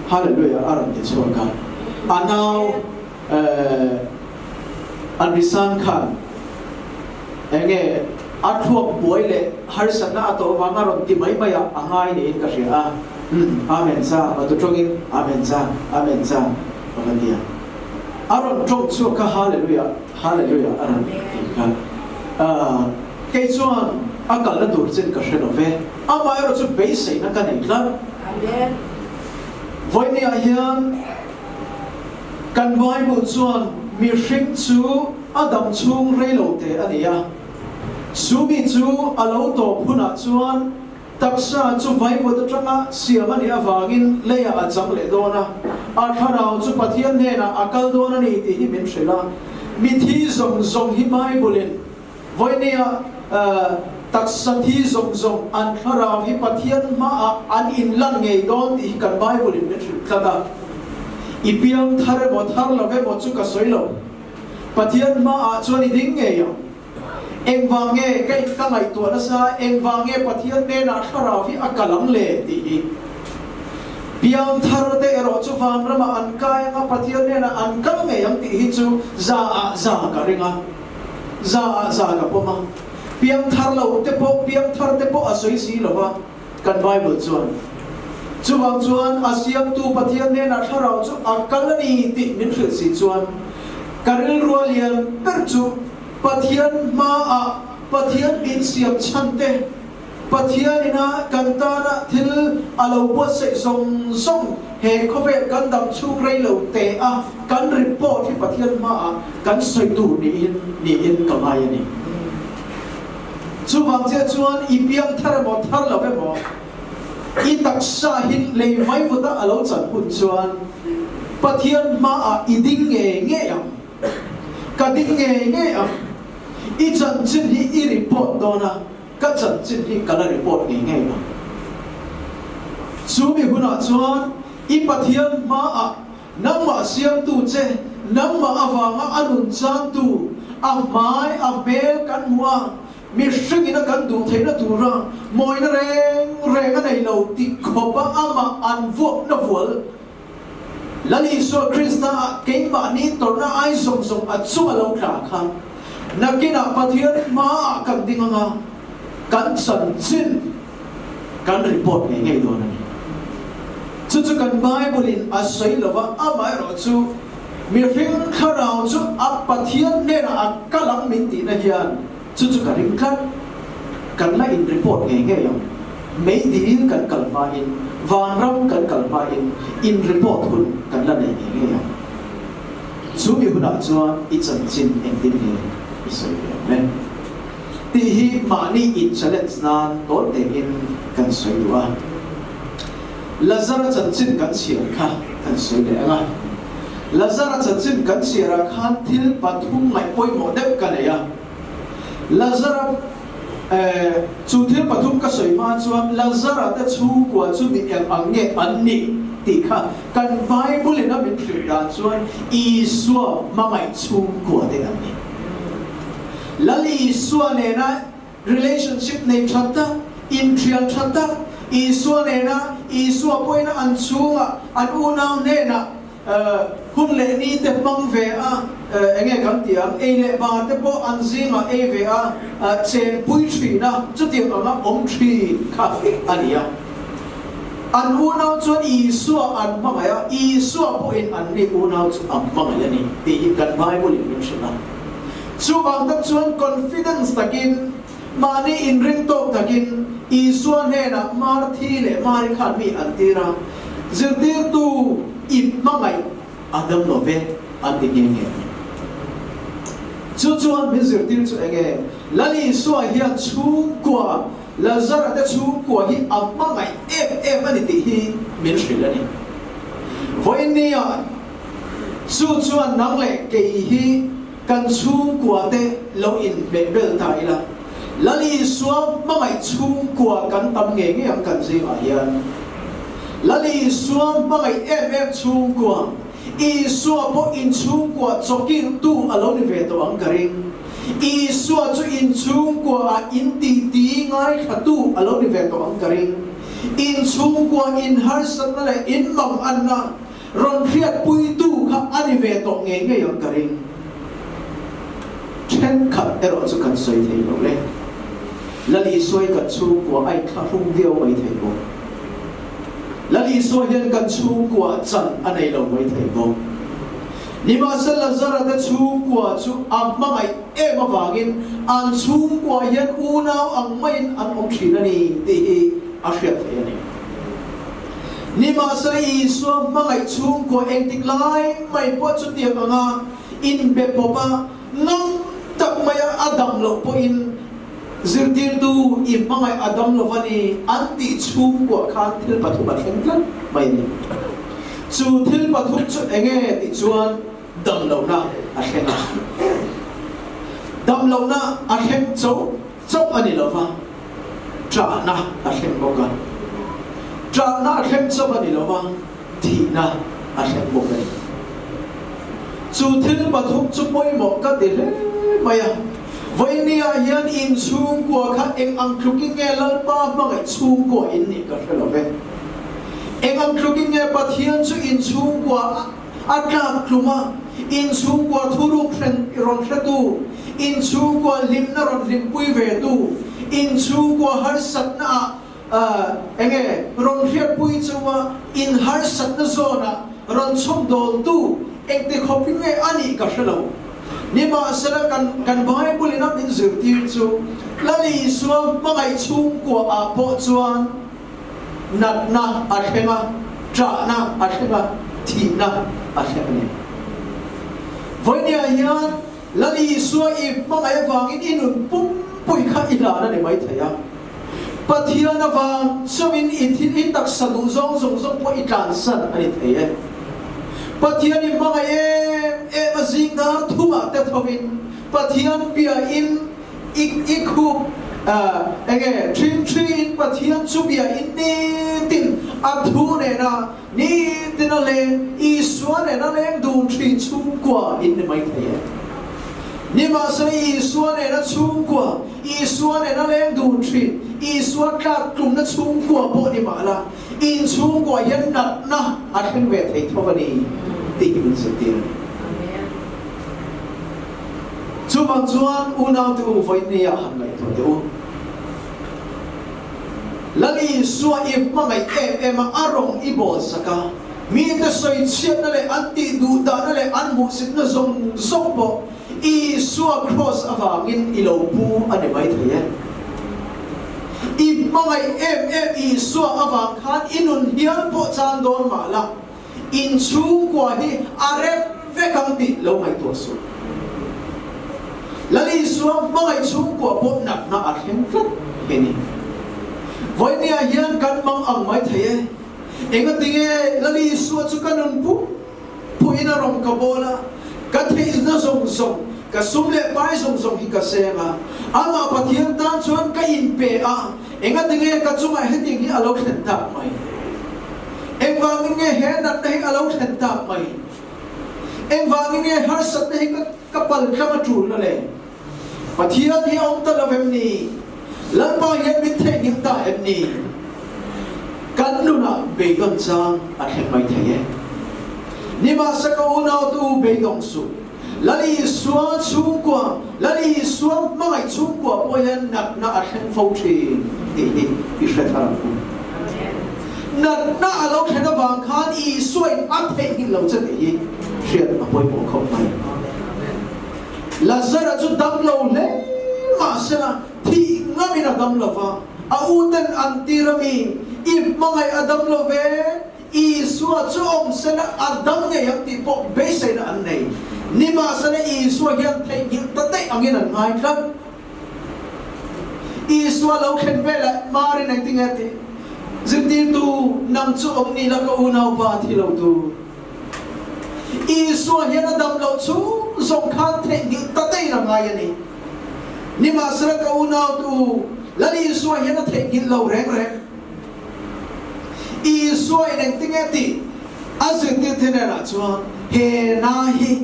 Hallelujah a rawn ti chhuak a. A nau. An risan khan enge a thluak buai leh harsatna a tawh vang a rawn ti mai mai a, a ngai niin ka hria a. Umm, Amen cha, va tu tawngin Amen cha, Amen cha ka va ti a. A rawn tawng chhuak kha Hallelujah, Hallelujah a rawn ti kha. Kei chuan a kalna tur chin ka hre lo ve. Amaherawh chu beiseina ka nei tlat. Vawinia hian. Kan Bible chuan mihring chu a dam chhung rei lo te a ni a. Chu mi chu a lo tawp hunah chuan taksa chu vaivut atanga siam a nih avangin leiah a chang leh dawn a, a thlarau chu Pathian hnenah a kal dawn a ni tih hi min hrilh a. Mithi zawng zawng hi Bible-in Vawinia taksa thi zawng zawng an thlarau hi Pathian hmaah an inlan ngei dawn tih hi kan Bible-in min hrilh tlat a. I piang thar emaw thar lo emaw chu ka sawi lo. Pathian hmaah chuan i ding ngei ang. Engvang nge ka in ka ngaihtuah nasa, engvang nge Pathian hnenah thlarau hi a kal ang le tih hi. Piang thar te erawh chu vanramah an kai anga Pathian hnenah an kal ngei ang tih hi chu za ah za ka ring a. Za ah za ka pawm a, piangthar lo te pawh piangthar te pawh a sawi si lo va, kan Bible chuan. Chuvang chuan a siamtu Pathian hnenah thlarau chu a kal a ni tih min hrilh si chuan ka rilrua lian ber chu Pathian hmaah Pathian min siam chhan te, Pathian ina kan tana thil a lo buatsaih zawng zawng he khawvel kan dam chhung rei lo te a kan report hi Pathian hmaah kan sawi tur niin niin ka ngai a ni. Chuvang chiah chuan i piang thar emaw thar lo emaw i taksa hi lei vaivut a a lo chan hun chuan Pathian hmaah i ding ngei ngei ang. Ka ding ngei ngei ang. I chanchin hi i report dawn a, ka chanchin hi ka la report ngei ngei ang. Chumi hunah chuan i Pathian hmaah nangmah siamtu che, nangmah avanga a nun changtu, a hmai, a hmel kan hmuh a, mihringin a kan duh theihna tura mawina reng reng a nei lo ti khawpa amah an vuakna vual Lal Isua Krista ah keimahni tawrhna ai zawng zawng a chung a lo tla kha nakinah Pathian hmaah kan ding anga kan chanchin kan report ngei ngei dawn a ni. Chu chu kan Bible in a sawi lova, amaherawh chu mihring thlarau chu a Pathian hnenah a kal ang min tihna hian chu chu ka ring tlat. Kan la in report ngei ngei ang. Meidil kan kal hmain, vanram kan kal hmain in report hun kan la nei ngei ngei ang. Chu mi hunah chuan i chanchin engtin nge i sawi ve ang le? Tih hi mahni in challenge nan tawn tein kan sawi duh a. Lazara chanchin kan chhiar kha kan sawi leh ang a. Lazara chanchin kan chhiarah khan thil pathum ngaih pawimawh deuh ka nei a. Lazara Chu thil pathum ka sawi hma chuan Lazara te chhungkua chu mi eng ang nge an nih tih kha kan Bible in a min hrilh dan chuan Isua hmangaih chhungkua te an ni. Lal Isua nena relationship nei tha tak, inthial tha tak, Isua nena Isua pawhin an chhungah an unau hnenah Hun leh ni te hmang ve a, enge kan tih ang, ei leh bar te pawh an zingah ei ve a, chenpui thin a, chutiang anga awm thin kha a ni a. An unau chuan Isua an hmangaih a, Isua pawhin anni unau chu a hmangaih a ni tih hi kan Bible in min hrilh a. Chuvang tak chuan confidence takin, mahni inring tawk takin Isua hnenah Marthi leh Mari khan mi an tir a, Zirtirtu i hmangaih a dam lo ve an ti nghe nghe a ni. Chu chuan min zirtir chu enge? Lal Isua hian chhungkua, Lazara te chhungkua hi a hmangaih em em a ni tih hi min hrilh a ni. Vawiinnia chu chuan nang leh kei hi Kan chhungkua te lo inhmeh bel ta ila, Lal Isua hmangaih chhungkua kan tam ngei ngei ang kan zingah hian. Lal Isua hmangaih em em chhungkua, Isua pawh inchhungkua chawkiltu a lo ni ve tawh ang ka ring. Isua chu inchhungkua ah intiti ngaithlatu a lo ni ve tawh ang ka ring. Inchhungkua inharsatna leh inmanganna Rawn hriatpuitu kha a ni ve tawh ngei ngei ang ka ring. Thenkhat erawh chu kan sawi thei lo le. Lal Isua hi kan chhungkua a inthlahrung viau mai thei bawk. Lal Isua hian kan chhungkua chan a nei lo mai thei bawk. Nimahsela Lazara te chhungkua chu a hmangaih em avangin an chhungkua hian unau ang maiin an awm thin a ni tih hi a hriat theih a ni. Nimahsela Isua hmangaih chhungkaw engtik lai mai pawh chutiang anga inbe pawp a, ngam tak maia a dam loh pawhin zirtirtu i hmangaih a dam lo va ni an tih chhungkuah khan thil pathum a thleng tlat mai a ni. Chu thil pathum chu enge tih chuan dam lohna a thleng a, dam lohna a thleng chauh chauh a ni lo va, ṭahna a thleng bawk a. Ṭahna a thleng chauh a ni lo va, thihna a thleng bawk a ni. Chu thil pathum chu pawimawh ka ti hle mai a. Vawinia hian in chhungkua kha eng ang tlukin nge Lalpa hmangaih chhungkua in nih ka hre lo ve. Eng ang tlukin nge Pathian chu in chhungkua A tlak tlum a, inchhungkua thuruk hran rawn hretu, inchhungkua hlimna rawn hlimpui vetu, inchhungkua harsatna ah enge rawn hriatpui chunga in harsatna zawnah rawn chhawmdawltu engti khawp nge a nih ka hre lo. Nimahsela kan kan Bible in a min zirtir chu. Lal Isua hmangaih chhungkua ah pawh chuan natna a thleng a, ṭahna a thleng a, thihna a thleng a ni. Vawinia hian Lal Isua i hmangaih avangin i nun pumpui kha i hlan a ni maithei a. Pathian avang chauhin i thil i taksa duh zawng zawng zawng pawh i tlansan a ni thei e. Pathian i hmangaih em em a zing dar thumah te thovin Pathian biain i i khup enge ṭhingṭhiin Pathian chu biain nitin a thu nena nitin a leng Isua nena leng dun ṭhin chhungkua in ni maithei e. Nimahsela Isua nena chhungkua, Isua nena leng dun ṭhin, Isua tlak tlumna chhungkua pawh ni mahla, in chhungkua hian natna a thleng ve thei tho a ni tih hi min zirtir a ni. Chuvang chuan unaute u vawinia han ngaihtuah teh u. Lal Isua i hmangaih em em a, a rawng i bawl sak a, mite sawi chhiatna leh an tih duh dahna leh an hmuhsitna zawng zawng pawh Isua kraws avangin i lo pu a ni maithei e. I hmangaih em em Isua avang khan i nun hial pawh chan dawn mah la, In chhungkua hi a rem vek ang tih lo ngaihtuah suh. Lal Isua hmangaih chhungkua pawh natna a thleng tlat hi ni. Vawinia hian kan mang ang mai thei e. Engatinge Lal Isua chu ka nun pum phuhin a rawn ka bawl a, ka theihna zawng zawng, ka sum leh pai zawng zawng hi ka seng a, amah Pathian tan chuan ka inpe a, Engatinge ka chungah hetiang hi a lo thlen tak mai? Engvangin nge he natna hi a lo thlen tak mai? Engvangin nge harsatna hi ka pal tlang a tulna le? Pathian hi a awm ta lo em ni? Lalpa hian min theihnghilh ta em ni? Kan nunah beidawn chang a thleng mai thei e. Nimahse ka unautu beidawng suh. Lal Isua chhungkua, Lal Isua hmangaih chhungkua pawh hian natna a thleng fo thin tih hi i hre thar ang u. Natna a lo thlen avang khan Isuain a theihnghilh lo che tih hi hriat a pawimawh khawp mai. Lazara chu dam lo hle mahsela thih ngamin a dam lo va, a uten an tir a mi, I hmangaih a dam lo ve, Isua chu awm sela a dam ngei ang tih pawh beiseina an nei. Nimahsela Isua hian theihnghilh ta daih angin an ngai tlat. Isua lo thlen velah Marin engtin nge a tih? Zirtirtu, nang chu awm ni la ka unaupa thi lo tu. Isua hian a dam loh chhung zawng khan theihnghilh ta daihin a ngai a ni. Nimahsela ka unautu, Lal Isua hian a theihnghilh lo reng reng. Isua in engtinge tih a zirtirte hnenah chuan he na hi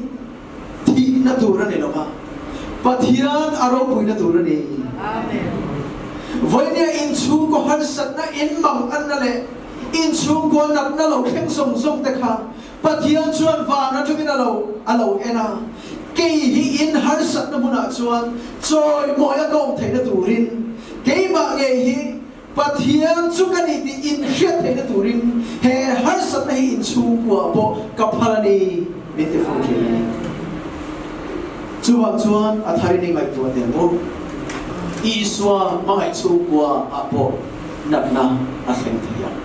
thihna tur a ni lo va, Pathian a ropuina tur a ni. Vawinia inchhungkaw harsatna, inmanganna leh inchhungkaw natna lo thleng zawng zawng te kha Pathian chuan van atangin a lo a lo en a, kei hi in harsatna hmunah chuan chawimawi a ka awm theihna turin keimah ngei hi Pathian chu ka ni tih inhriat theihna turin he harsatna hi inchhungkua pawh ka phal a ni, min ti fo thin a ni. Chuvang chuan a tharin i ngaihtuah teh ang u. Isua hmangaih chhungkua ah pawh natna a thleng thei ang.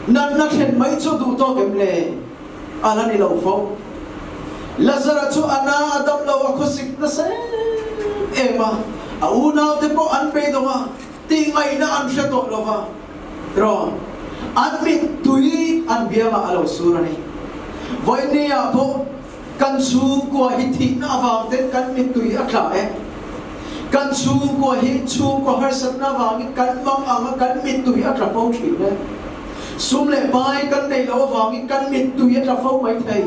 Natna thlen mai chu duh tawk em le? A la ni lo fo. Lazara chu a na a dam lo, a khawsik nasa em em a, a unaute pawh an beidawng a, tihngaihna an hre tawh lo va, rawn an mittui an biangah a lo sur a ni. Vawinia pawh kan chhungkua hi thihna avang ten kan mittui a tla e. Kan chhungkua hi chhungkua harsatna avangin kan mang ang a, kan mittui a tla fo thin e. Sum leh pai kan neih loh avangin kan mittui a tla fo mai thei.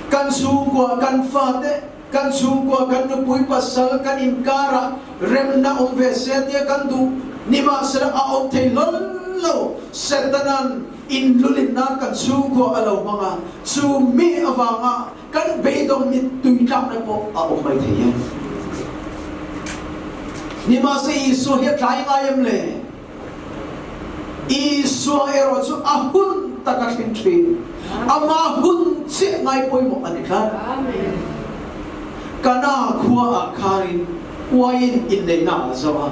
Kan chhungkua, kan fate, kan chhungkua, kan nupui pasal, kan inkarah remna awm ve se tia kan duh nimahsela a awm thei hlawl lo. Setana'n inlulin nan kan chhungkua a lo hmang a, chu mi avanga kan beidawng mittui tlakna pawh a awm mai thei e. Nimahse Isua hi a tlai ngai em le? Isua erawh chu a hun tak a thlen thin. Ama hun chiah ngai pawimawh a ni tlat. Kana khua ah khanin. Uaiin inneihna a zo a,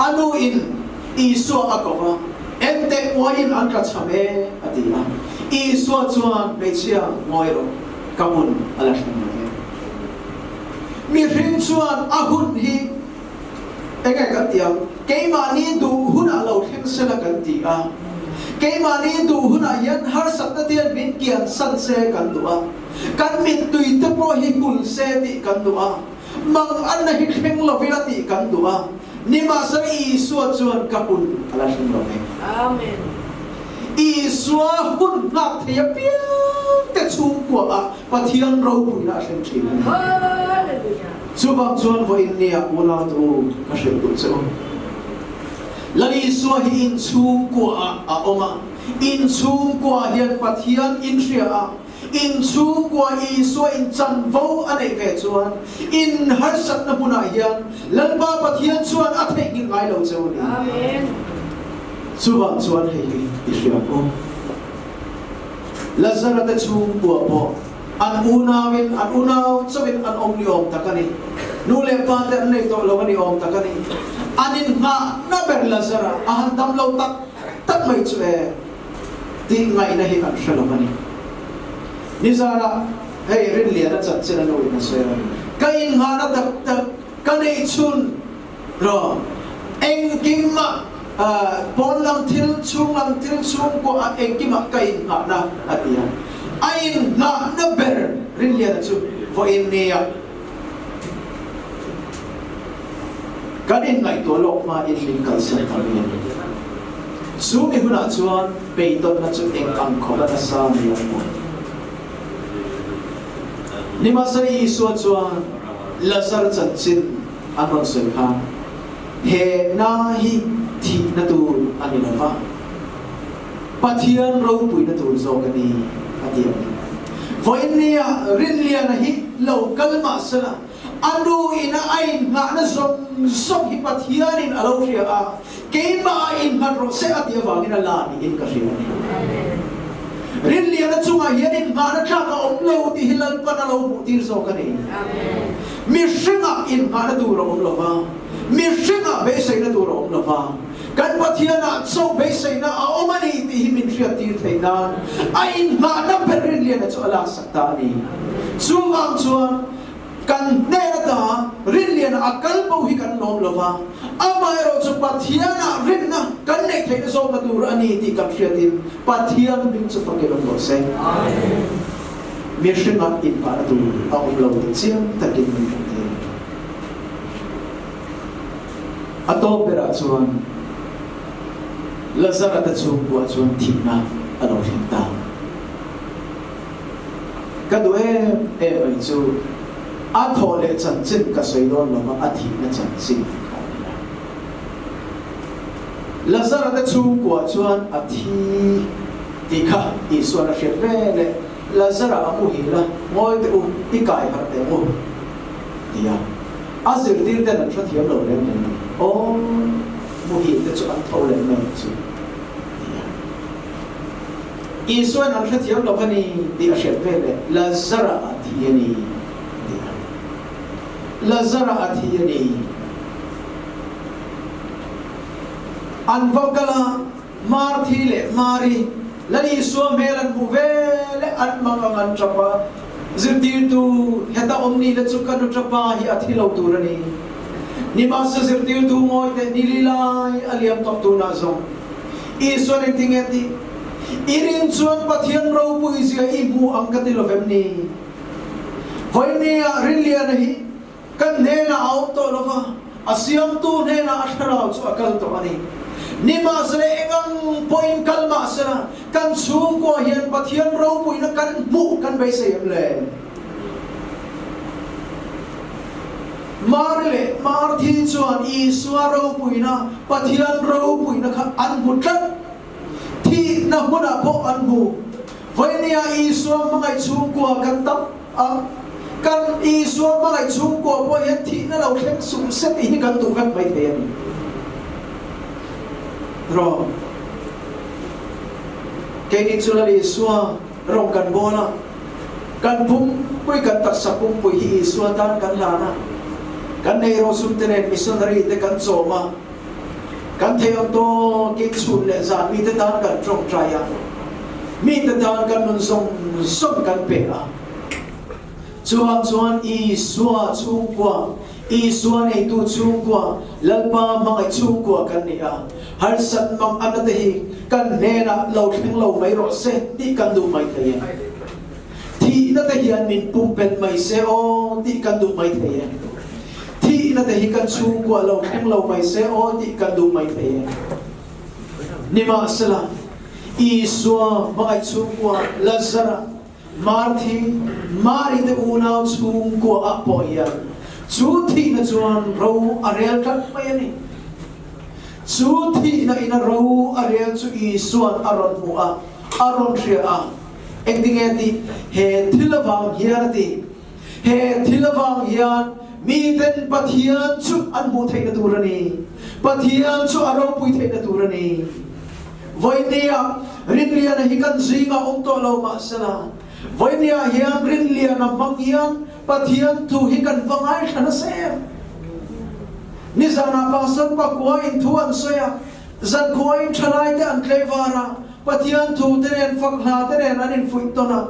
a nu in Isua a ko va, Enteh uaiin an tla cham e, a ti a. Isua chuan, Hmeichhia, ngawi rawh, ka hun a la thleng lo ve. Mihring chuan a hun hi enge kan ti ang? Keimahni duh hunah lo thleng sela kan ti a. Keimahni duh hunah hian harsatna te hian min kian san se kan duh a. Kan mittui te pawh hi hul se tih kan duh a. Mang anna hi thleng lovin a tih kan duh a, nimahsela Isua chuan ka hun a la thleng lo ve. Amen. Isua hun nghak thei apiang te chhungkua ah Pathian ropuina a thleng thin a ni. Hallelujah. Chuvang chuan vawiin nia unau te u ka hrilh duh che u. Lal Isua hi in chhungkua ah a awm a, in chhungkua hian Pathian in hria a, In chhungkua Isua in chanvo a neih ve chuan in harsatna hmunah hian Lalpa Pathian chuan a theihnghilh ngai lo che u ni. Amen. Chuvang chuan hei hi i hria maw? Lazara te chhungkua pawh an unauin an unau chauhin an awm ni awm tak a ni. Nu leh pa te an nei tawh lo a ni awm tak a ni. An inngahna ber Lazara a han dam lo tak tak mai chu e. Tih ngaihna hi an hre lo a ni. Nizanah hei Rinliana chanchin a nuin a sawi a, ka inngahna tak tak ka neih chhun rawh engkimah pawn lam thil, chhung lam thil, chhungkua ah engkimah ka inngahna a ti a. A inngahna ber Rinliana chu vawiin nia kan inngaihtuah lawk hmain min kalsan ta mai a ni. Chu mi hunah chuan beidawnna chu eng ang khawpa nasa ni ang maw? Nimahsela Isua chuan Lazar chanchin an rawn sawi kha, He na hi thihna tur a ni lo va, Pathian ropuina tur zawk a ni, a ti a ni. Vawiinnia Rinliana hi lo kal mahsela, A nu ina a inngahna zawng zawng hi Pathianin a lo hria a, keimah a innghat rawh se a tih avangin a la niin ka hria a ni. Rinliana chungah hian inngahna tlak a awm lo tih hi Lalpan a lo hmuhtir zawk a ni. Mihringah inngahna tur a awm lo va, mihringah beiseina tur a awm lo va, kan Pathianah chauh beiseina a awm a ni tih hi min hriattir theih nan a inngahna ber Rinliana chu a laksak ta a ni. Chuvang chuan Kan hnen ata rinliana a kal bo hi kan lawm lo va, amaherawh chu Pathianah rinna kan neih theihna zawkna tur a ni tih kan hriatin Pathian hming chu fakin awm rawh se. Mihringah inpahna tur a awm lo tih chiang takin min hmuh thei. A tawp berah chuan Lazara te chhungkua chuan thihna a lo thleng ta. Ka duh em em mai chu a thawh leh chanchin ka sawi dawn lo va, a thihna chanchin kha a ni a. Lazara te chhungkua chuan a thi tih kha Isua'n a hriat ve leh, Lazara a muhil a, ngawi teh u, i kai harh teh ang u, ti a. A zirtir ten an hrethiam lo reng reng a ni. Aw, muhil te chu an tho leh mai ang chu, ti a. Isuain an hrethiam lo a ni tih a hriat veleh Lazara a thi a ni a ti a. Lazara a thi a ni. An va kal a, Marthi leh Mari, Lal Isua hmel an hmuh veleh an mang ang an tap a, Zirtirtu, heta awm ni la chu ka nu tapa hi a thi lo tur a ni. Nimahse zirtirtu ngawi teh ni li lai a liam tawp tunah zawng. Isuan engtinge tih? I rin chuan Pathian ropui zia i hmu ang ka ti lovem ni? Vawinia Rinliana hi kan hnenah a awm tawh lova, a siamtu hnenah a thlarau chu a kal tawh a ni. Nimahsela engang pawhin kal mahsela kan chhungkua hian Pathian ropuina kan hmuh kan beisei em le? Mari leh Marthi chuan Isua ropuina, Pathian ropuina kha an hmu tlat. Thihna hmunah pawh an hmu. Vawinia Isua hmangaih chhungkua kan tam a, kan Isua hmangaih chhungkua pawh hian thihna lo thleng suh se tih hi kan duh vek mai thei a ni. Rawh. Keini chu Lal Isua rawng kan bawl a. Kan pumpui, kan taksa pumpui hi Isua tan kan hlan a. Kan nei rosum te nen missionary te kan chawm a, kan thei ang tawkin chhun leh zan mite tan kan tawngtai a, mite tan kan nun zawng zawng kan pe a. Chuvang chuan Isua chhungkua, Isua neitu chhungkua, Lalpa hmangaih chhungkua kan ni a, harsat mang ana te hi kan hnenah lo thleng lo mai rawh se tih kan duh mai thei e. Thihna te hian min pumpelh mai se aw tih kan duh mai thei e. Thihna te hi kan chhungkua lo thleng lo mai se aw tih kan duh mai thei e. Nimahsela, Isua hmangaih chhungkua Lazara, Marthi, Mari te unau chhungkua ah pawh hian chu thihna chuan ro a rel tlat mai a ni. Chu thihna ina ro a rel chu Isua'n a rawn hmu a, a rawn hria a. Engtinge a tih? He thil avang hian a ti. He thil avang hian miten Pathian chu an hmuh theihna tur a ni. Pathian chu a ropui theihna tur a ni. Vawinia Rinliana hi kan zingah awm tawh lo mahsela, Vawinia hian Rinliana hmang hian Pathian thu hi kan va ngaithla nasa em? Nizanah Pastor Pakua in thu an sawi a, zankhua in thalai te an tlei var a, Pathian thu te nen fak hla te nen an infuih tawn a.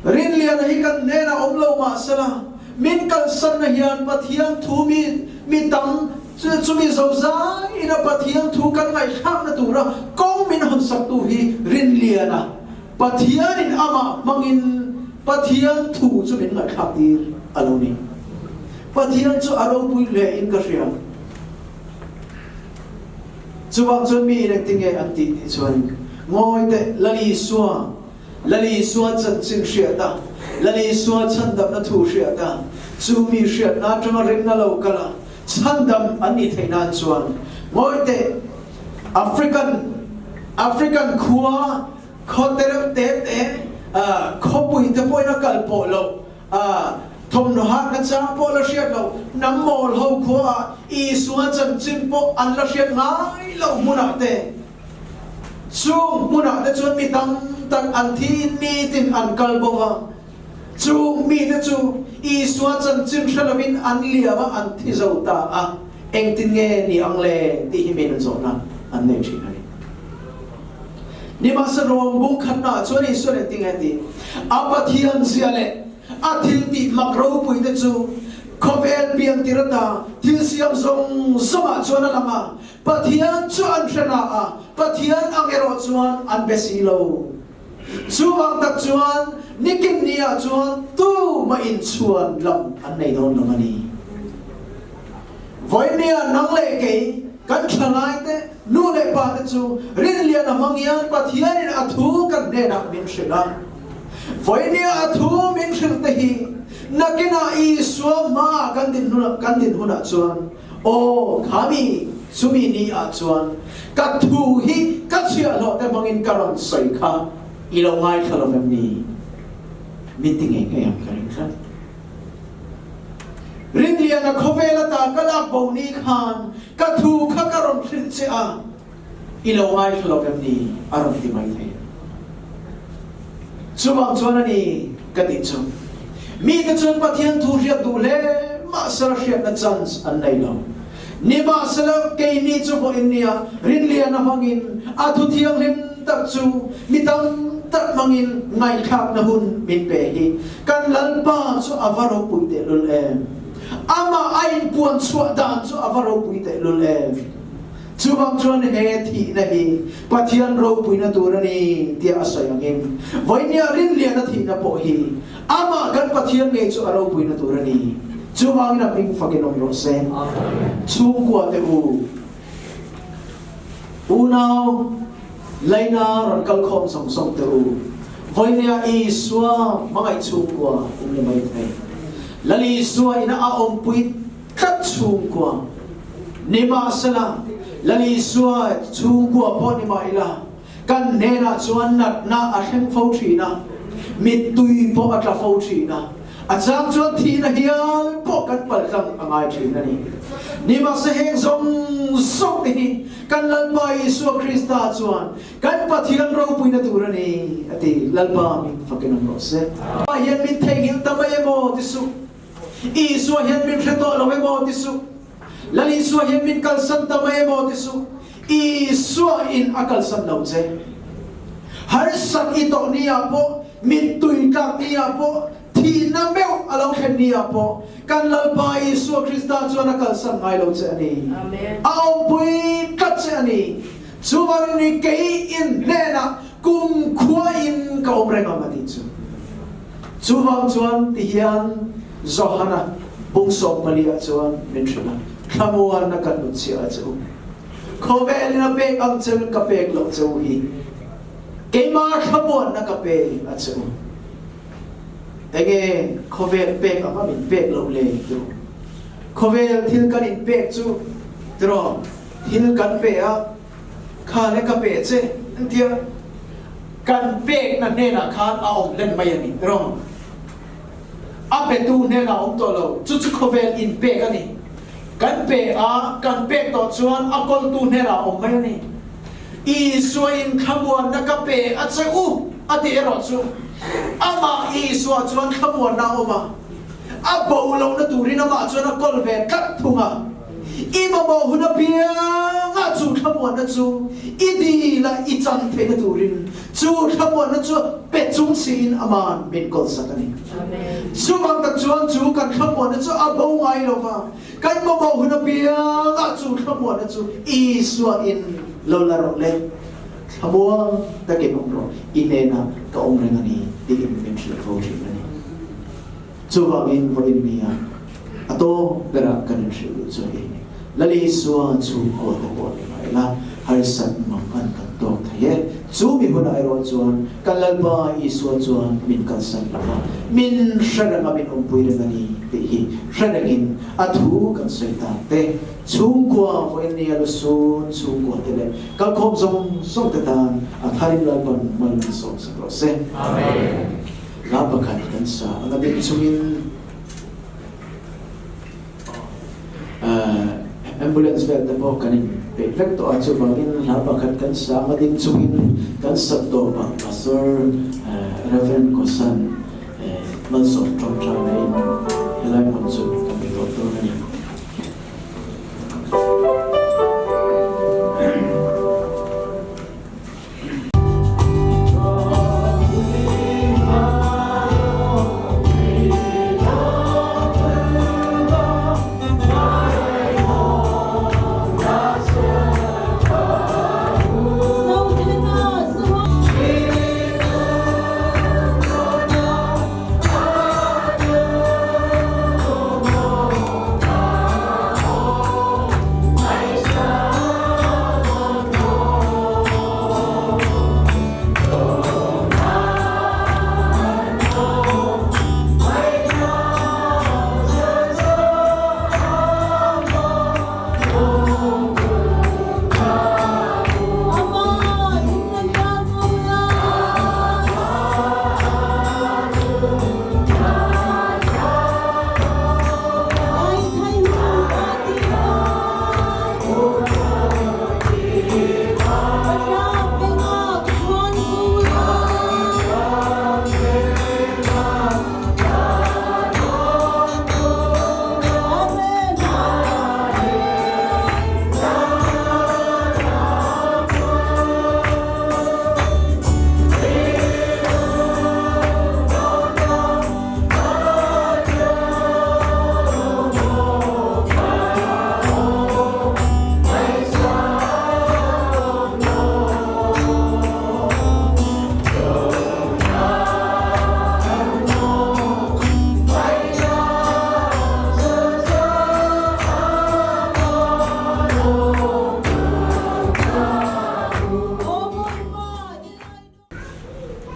Rinliana hi kan hnenah awm lo mahsela, min kalsanna hian Pathian thu mi mi tam Chumi zozai ina Pathian thu kan ngaihthlakna tura kawng min hawn saktu hi Rinliana Pathianin amah hmangin Pathian thu chu min ngaihthlak tir a lo ni. Pathian chu a ropui hle in ka hria. Chuvang chuan mi in engtinge an tih tih chuan ngawi teh Lal Isua Lal Isua chanchin hriat a, Lal Isua chhandamna thu hriat a, chu mi hriatna atanga rinna lo kal a, chhandam an nih theih nan chuan ngawi teh, African African khua khaw te reuh te te, khawpui te pawhin a kal pawh loh, thawmhnaw hakna chang pawh la hriat loh, hnam mawl ho khuaah Isua chanchin pawh an la hriat ngai loh hmunah te, Chung hmunah te chuan mi tam tak an thi nitin an kal bo va, chung mite chu Isua chanchin hre lovin an liam a, an thi zo ta a, engtin nge ni ang le tih hi min an zawhna an nei thin a ni. Nimahse Rom bung khatnaah chuan Isuan engtin nge ti? A Pathian zia leh a thiltih mak ropui te chu khawvel pian tir ata thil siam zawng zawngah chuan a lang a, Pathian chu an hre na a, Pathian ang erawh chuan an be si lo. Chuvang tak chuan nikin ni ah chuan tumah in chhuan lam an nei dawn lo a ni. Vawinia nang leh kei kan thalai te, nu leh pa te chu rinlian a hmang hian Pathian in a thu kan hnenah min hrilh a. Vawinia a thu min hrilh te hi nakinah Isua hmaah kan din kan din hunah chuan Aw, khami, chumi ni ah chuan ka thu hi ka chhiahhlawh te hmangin ka rawn sawi kha i lo ngaithla lo vem ni? Min ti ngei ngei ang ka ring tlat. Rinliana khawvel ata ka lak bo ni khan ka thu kha ka rawn hrilh che a, i lo ngaithla lo vem ni? A rawn ti mai thei. Chuvang chuan a ni ka tih chu. Mite chuan Pathian thu hriat duh hle mahsela hriatna chance an nei lo. Nimahsela keini chu vawiin nia rinliana hmangin a thu thianghlim tak chu mi tam tak hmangin ngaihthlakna hun min pe hi kan Lalpa chu a va ropui tehlul em! Amah a inpuan chhuah dan chu a va ropui tehlul em! Chuvang chuan he thihna hi Pathian ropuina tur a ni tia a sawi angin vawinia rinliana thihna pawh hi amah kan Pathian ngei chu a ropuina tur a ni. Chuvangin a hming fakin awm rawh se. Chhungkua te u, unau laina rawn kal khawm zawng zawng te u, vawinia Isua hmangaih chhungkua in ni mai thei. Lal Isua ina a awmpui Tlat chhungkua ni mahsela, Lal Isua chhungkua pawh ni mah ila, kan hnenah chuan natna a thleng fo thin a, mittui pawh a tla fo thin a, a chang chuan thihna hial pawh kan paltlang a ngai thin a ni. Nimahse heng zawng zawng te hi kan Lalpa Isua Krista chuan kan Pathian ropuina tur a ni, a ti. Lalpa min fakin awm rawh se. Hian min theihnghilh ta mai emaw ti suh. Isua hian min hre tawh lo emaw ti suh. Lal Isua hian min kalsan ta mai emaw ti suh. Isua in a kalsan lo che. Harsat i tawh ni ah pawh, mittui tlak ni ah pawh, thihna meuh a lo thlen ni ah pawh, kan Lalpa Isua Krista chuan a kalsan ngai lo che a ni. A awmpui tlat che a ni. Chuvangin ni kei in hnenah kumkhua in ka awm reng ang a tih chu. Chuvang chuan tihian Johana bung 14 ah chuan min hrilh a, Thlamuanna ka hnutchhiah a che u. Khawvelin a pek ang cheu in ka pek loh che u hi. Keimah thlamuanna ka pe a che u. Enge khawvel pek anga min pek loh le tiraw? Khawvel thil kan in pek chu tiraw? Thil kan pe a, kha le ka pe che an ti a, kan pekna hnenah khan a awm hlen mai a ni tiraw? A petu hnenah a awm tawh lo, chu chu khawvel in pek a ni. Kan pe a, kan pek tawh chuan a kawltu hnenah a awm mai a ni. Isua in thlamuanna ka pe a che u a ti erawh chu amah Isua chuan thlamuanna a awm a, a bo lohna turin amah chuan a kawl ve tlat thung a. I mamawh hun apiangah chu thlamuanna chu i dil a, i chan theihna turin chu thlamuanna chu pe chung siin aman min kawlsak a ni. Chuvang tak chuan chu kan thlamuanna chu a bo ngai lo va. Kan mamawh hun apiangah chu thlamuanna chu Isua in lo la rawh le, thlamuang takin awm rawh, i hnenah ka awm reng a ni tiin min hrilh fo thin a ni. Chuvangin vawiin nia a tawp berah kan inhrilh duh chu hei ni, Lal Isua chhungkua te pawh ni mai la, harsat mang an kan tawk thei e. Chu mi hunah erawh chuan kan Lalpa Isua chuan min kalsan lo va, min hre reng a, min awmpui reng a ni tih hi hre rengin a thu kan sawi tak te, chhungkua vawiin nia lusun chhungkua te leh kalkhawm zawng zawng te tan a tharin Lalpan mal min sawm sak rawh se. Amen. Hla pakhat kan sa ang a ding chungin Ambulance vel te pawh kan in peih vek tawh a, chuvangin hla pakhat kan sa ang a ding chungin kan sat tawp a, Pastor Rev Kosan Malsawm tawngtai na in helai hmun chu kan ti tawp dawn a ni.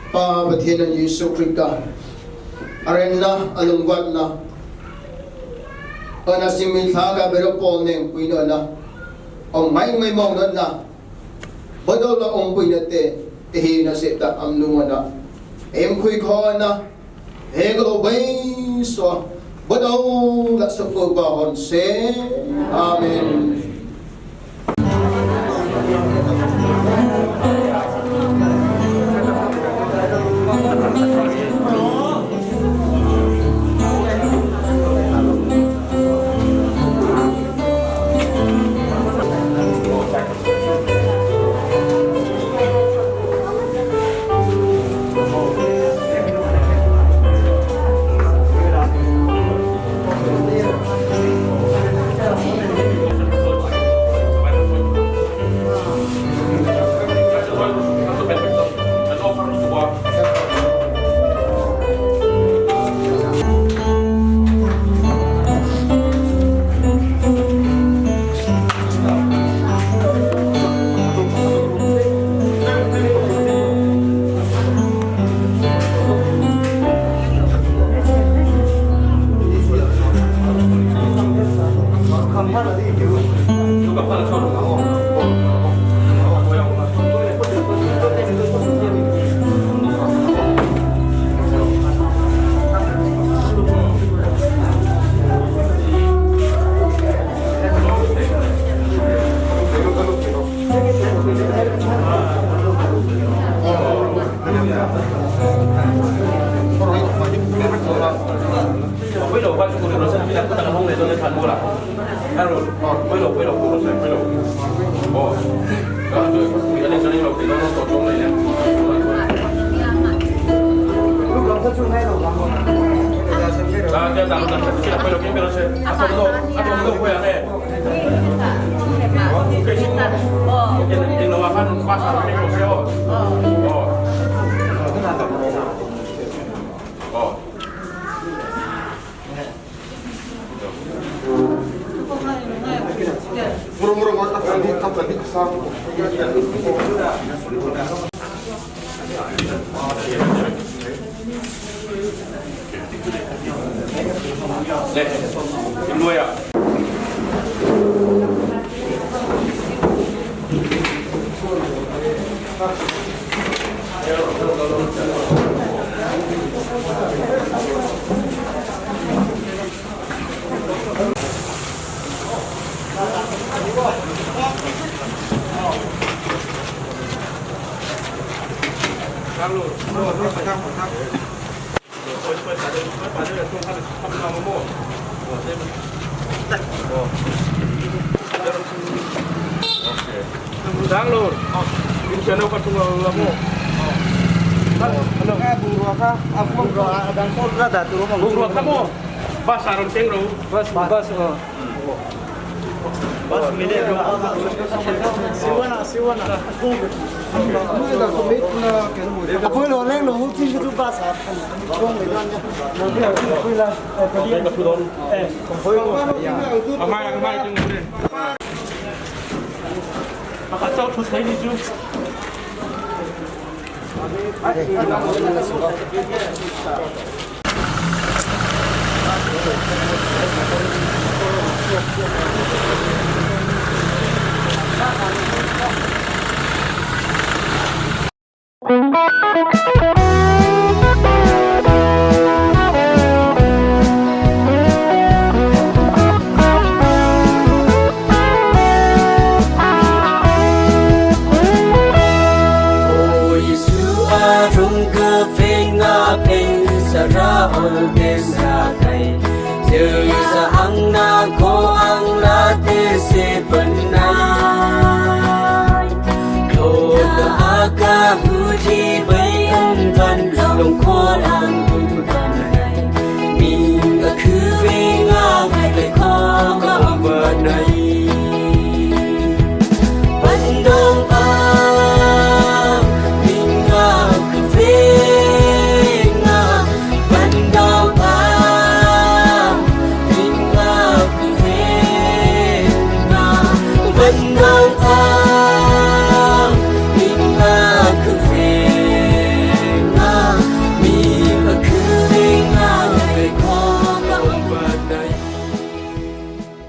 Pa Pathian an Jesuh Krista a remna a lungruatna an a simi thla ka bero pawl neng pui na na ong mai mai mong na na bodol la ong pui na te te hi na se ta am nu na em khui kho na he ko bai so bodol la sa fu ba hon se. Amen.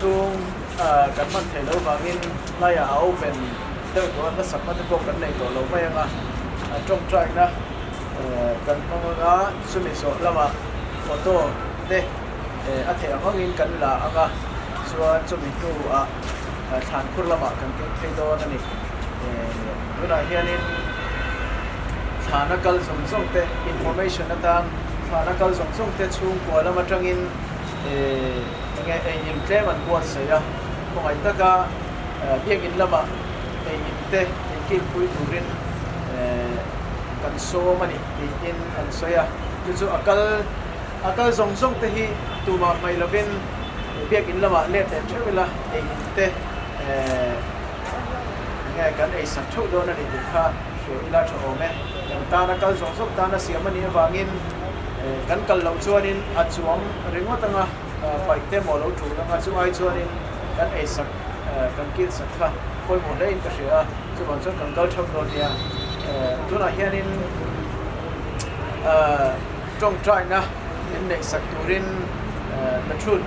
Chung kan hman theih loh vangin laiah a open deuh tawh a, hmasakna te pawh kan nei tawh lo mai ang a, tawngtaina kan hmang ang a, chumi zawh lamah photo te a theih ang angin kan la ang a, chuan chumi hnuah thlan khur lamah kan keng phei dawn a ni. Tunah hianin thlana kal zawng zawng te information atan thlana kal zawng zawng te chhungkua lam atangin Enge ei in tlem an buatsaih a, khawngaih taka biakinn lamah ei in te min kilpui turin kan sawm a ni tiin an sawi a. Chu chu a kal a kal zawng zawng te hi tumah hmaih lovin biakinn lamah let leh theuh ila ei in te enge kan ei sak theuh dawn a ni tih kha hria ila tha awm e. Kan tana kal zawng zawng tana siam a nih avangin Kan kal loh chuanin a chuang ringawt anga paih te maw lo tul anga chu ai chuanin kan ei sak kan kil sak kha pawimawh hle in ka hria a, chuvang chuan kan kal theuh dawn nia. Tunah hianin tawngtaina min neih sak turin The Truth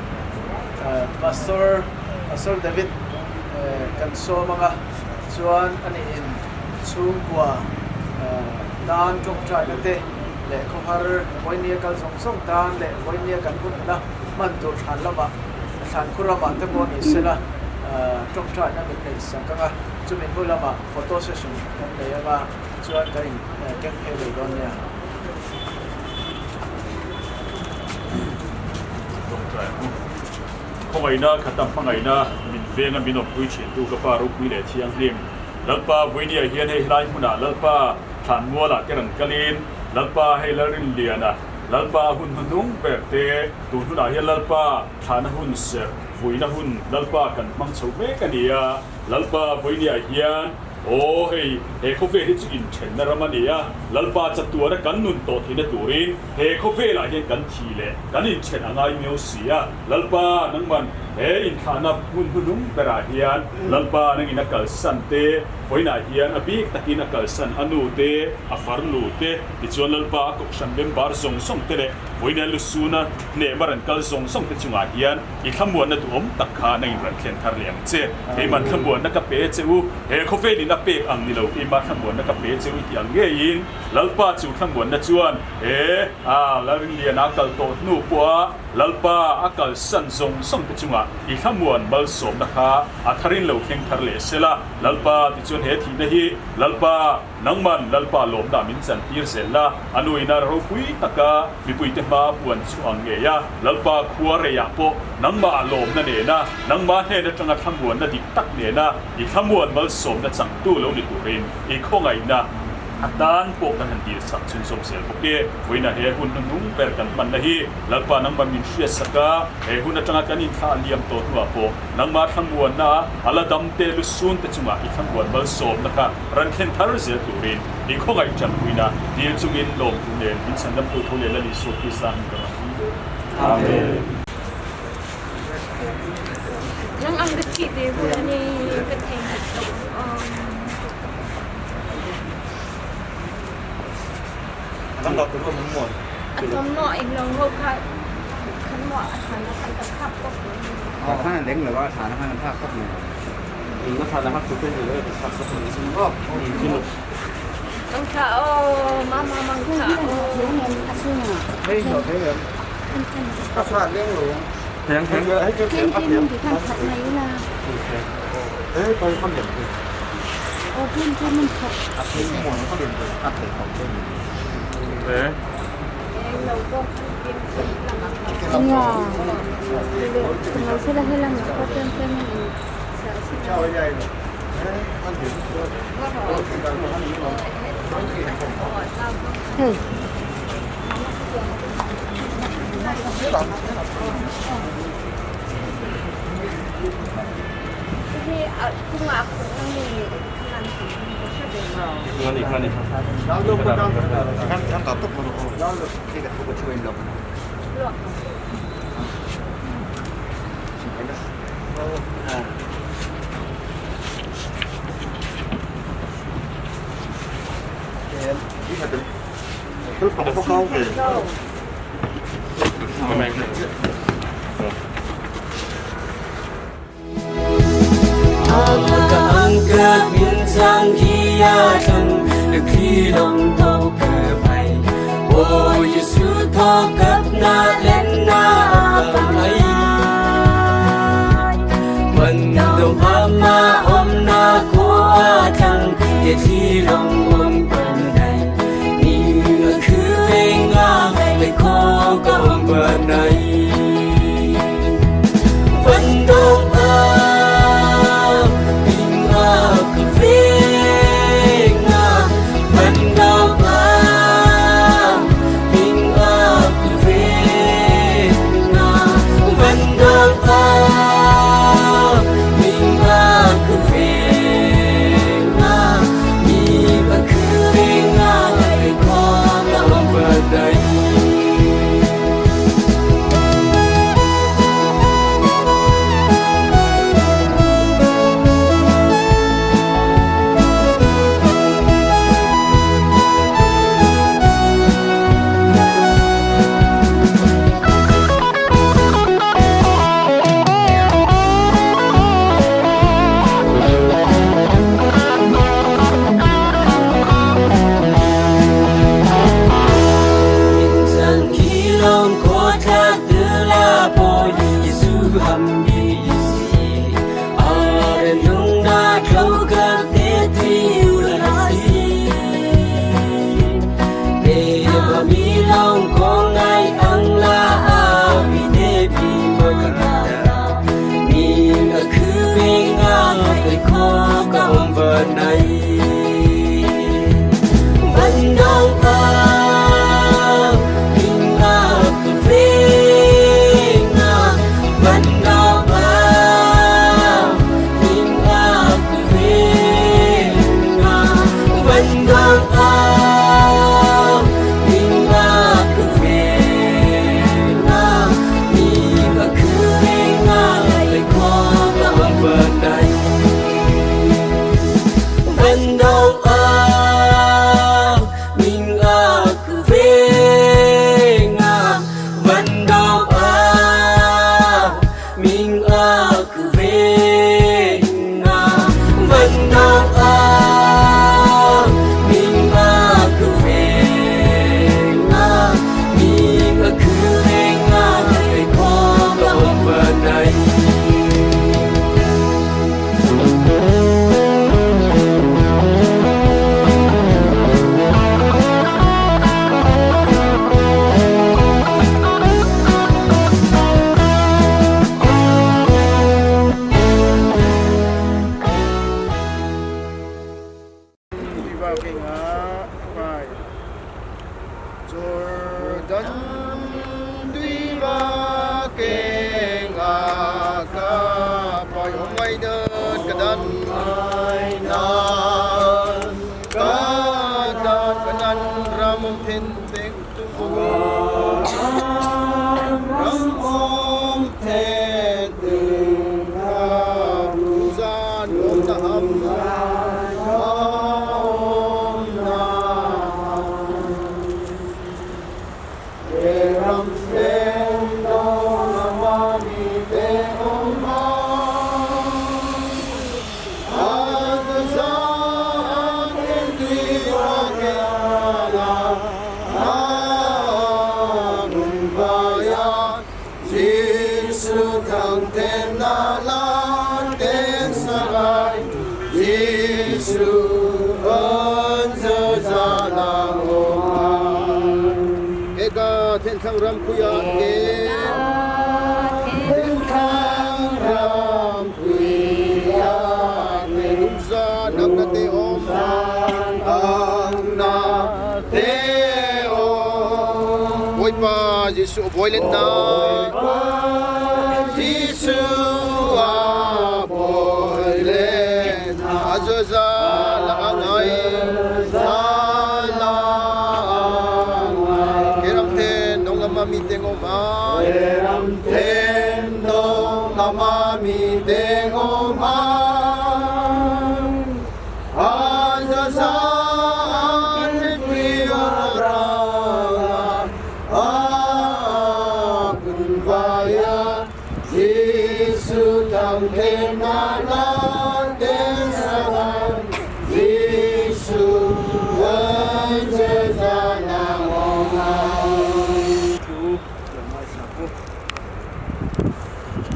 Pastor Pastor David kan sawm anga chuan aniin chhungkua tan tawngtaina te leh khawhar vawinia kal zawng zawng tan leh vawinia kan hunna hman tur thlan lamah thlan khur ramah te pawh ni sela tawngtaina min neih sak ang a, chumi hnu lamah photo session kan nei ang a, chuan kan in keng phei leh dawn nia. Khawngaihna khata hmangaihna min venga min awmpui thintu ka Pa ropui leh thianghlim Lalpa Vuinia hian hei helai hmunah Lalpa thlanmualah te rawn kalin Lalpa hei Lalrinliana Lalpa hun hnuhnung ber te tun hunah hian Lalpa thlahna hun serh vuina hun Lalpa kan hmang chho mek a ni a Lalpa Vuinia hian Aw hei, he khawvel hi chu inthenna ram a ni a, Lalpa chatuana kan nun tawh theihna turin he khawvelah hian kan thi leh kan inthen a ngai miau si a, Lalpa nangman he inthlahna hmun hnuhnung berah hian Lalpa nangin a kalsan te, vawiinah hian a bik takin a kalsan a nu te, a farnu te, tichuan Lalpa a kohhran member zawng zawng te leh vawiina lusuna hnehma rawn kal zawng zawng te chungah hian I thlamuanna duhawm tak kha nangin rawn thlen thar leh ang che. Keimah thlamuanna ka pe che u, he khawvelin a pek ang ni lo, keimah thlamuanna ka pe che u i tih ang ngeiin Lalpa chu thlamuanna chuan he a Lalrinliana a kal tawh hnu pawha Lalpa a kalsan zawng zawng te chungah i thlamuan malsawmna kha a tharin lo thleng thar leh se la. Lalpa tichuan he thihna hi Lalpa Nangman Lalpa lawmna min chantir zel la, a nuina ropui taka mipuite hma puan chhuah ang ngei a, Lalpa khua reiah pawh nangmah lawmna nena, nangmah hnen atanga thlamuanna dik tak nena i thlamuan malsawmna changtu lo ni turin i khawngaihna atan pawh kan han dil sak chhunzawm zel bawk e. Vawiina he hun hnuhnung ber kan hmanna hi Lalpa nangmah min hriatsak a, he hun atanga kan inthlah liam tawh hnuah pawh nangmah thlamuanna a la damte lusun te chungah i thlamuan malsawmna kha Ran thlen thar zel turin i khawngaih tanpuina dil chungin lawmtu nen min chhandamtu tho leh Lal Isua Krista hming ka rawn dil e. Amen. Nang ang ka thih ve hun ani ka thei nghat lo. A tom no eng lo ho kha khan mo a than na khan ka khap kop. Khan a leng lo a than khan a phak kop mai. Mangtha aw mama mangtha aw.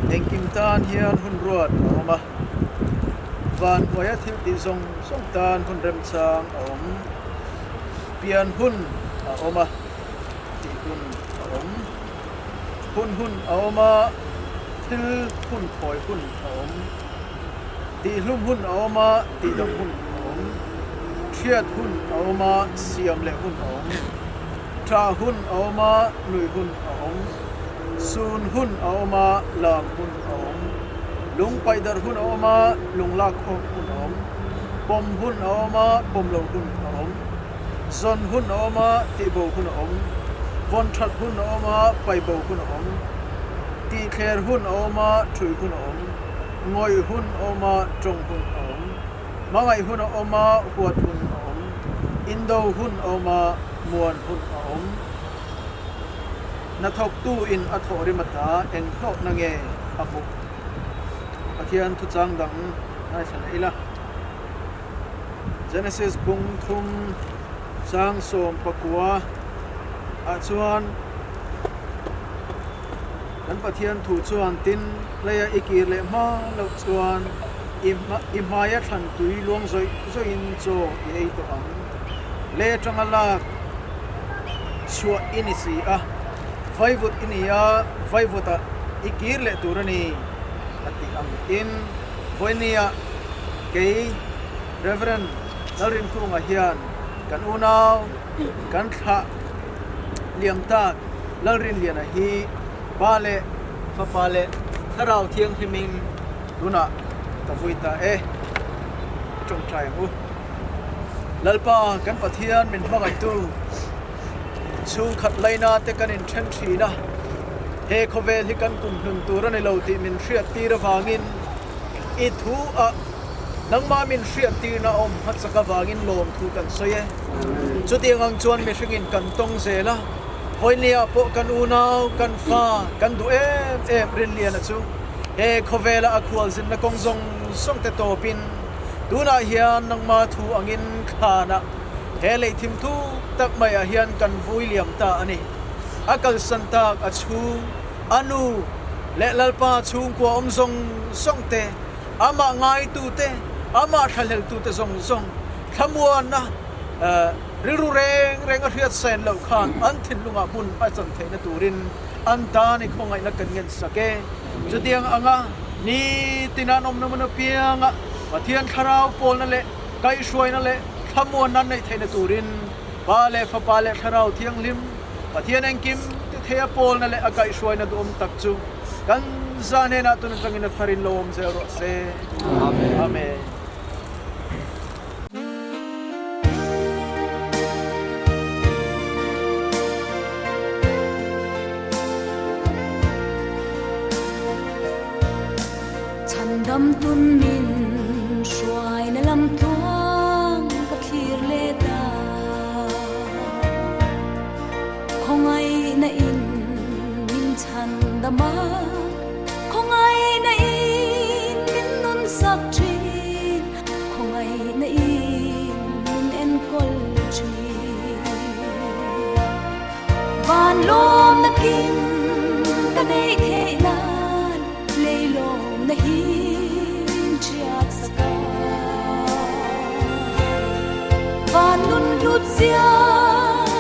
Engkim tan hian hun ruat a awm a, van hnuaia thil tih zawng zawng tan hun remchang a awm, pian hun a awm a, tih hun a awm, hun hun a awm a, thil hun khawi hun a awm, tihhlum hun a awm a, tihdam hun a awm, thiat hun a awm a, siam leh hun a awm, tah hun a awm a, nuih hun a awm. Sun hun a awm a, lam hun a awm. Lung paih darh hun a awm a, lung lak khawm hun a awm. Pawm hun a awm a, pawm loh hun a awm. Zawn hun a awm a, tihbo hun a awm. Vawn that hun a awm a, paihbo hun a awm. Tihthler hun a awm a, thui hun a awm. Ngawih hun a awm a, tawng hun a awm. Hmangaih hun a awm a, huat hun a awm. Indo hun a awm a, muan hun a awm. Hnathawktu in a thawh rim ata eng hlawhna nge a hmuh? Pathian thuchang dang ngaithla leh ila. Genesis bung thum chang 14 ah chuan kan Pathian thu chuan tin leia i kir leh hma loh chuan i hmaia thlan tui luang zawih zawih in chaw i ei tawh ang. Lei atanga lak chhuah i ni si a, vaivut i ni a, vaivutah i kir leh tur a ni, a tih ang in vawinia kei Rev. Lalrinkunga hian kan unau kan thlah liam tak Lalrinliana hi Pa leh Fapa leh Thlarau Thianghlimin tunah ka vui ta e, i tawngtai ang u. Lalpa kan Pathian min hmangaihtu chhungkhat laina te kan inthen thin a, he khawvel hi kan kum hlun tur a ni lo tih min hriat tir avangin i thu ah Nangmah min hriattirna a awm hmasak avangin lawmthu kan sawi e. Chutiang ang chuan mihringin kan tawng zel a, vawinia pawh kan unau, kan fa, kan duh em em Rinliana chu he khawvela a khualzinna kawng zawng zawng te tawpin tunah hian nangmah thu angin thlanah he lei thim thuk tak maiah hian kan vui liam ta a ni. A kalsan tak a chhung, a nu leh Lalpa chhungkua awm zawng zawng te, amah ngaitute, amah thlahleltute zawng zawng thlamuanna rilru reng reng a hriat sain loh khan an thinlungah hmun a chan theihna turin an tan i khawngaihna kan ngen sak e. Chutiang anga nitin an awmna hmun apianga Pathian thlarau pawlna leh kaihhruaina leh thlamuanna an neih theihna turin Pa leh Fapa leh Thlarau Thianghlim Pathian engkim ti theia pawlna leh a kaihhruaina duhawm tak chu kan za hnenah tun atangin a tharin lo awm zel rawh se. Amen. Chhandam tun min hruaina lam tluang ka thlir leh ta. Khawngaihna in min chhandam a, khawngaihna in min nun sak thin, khawngaihna in min enkawl thin. Van lawmna kim ka neih theih nan lei lawmna hi min ṭhiat sak a. Van nun hlut zia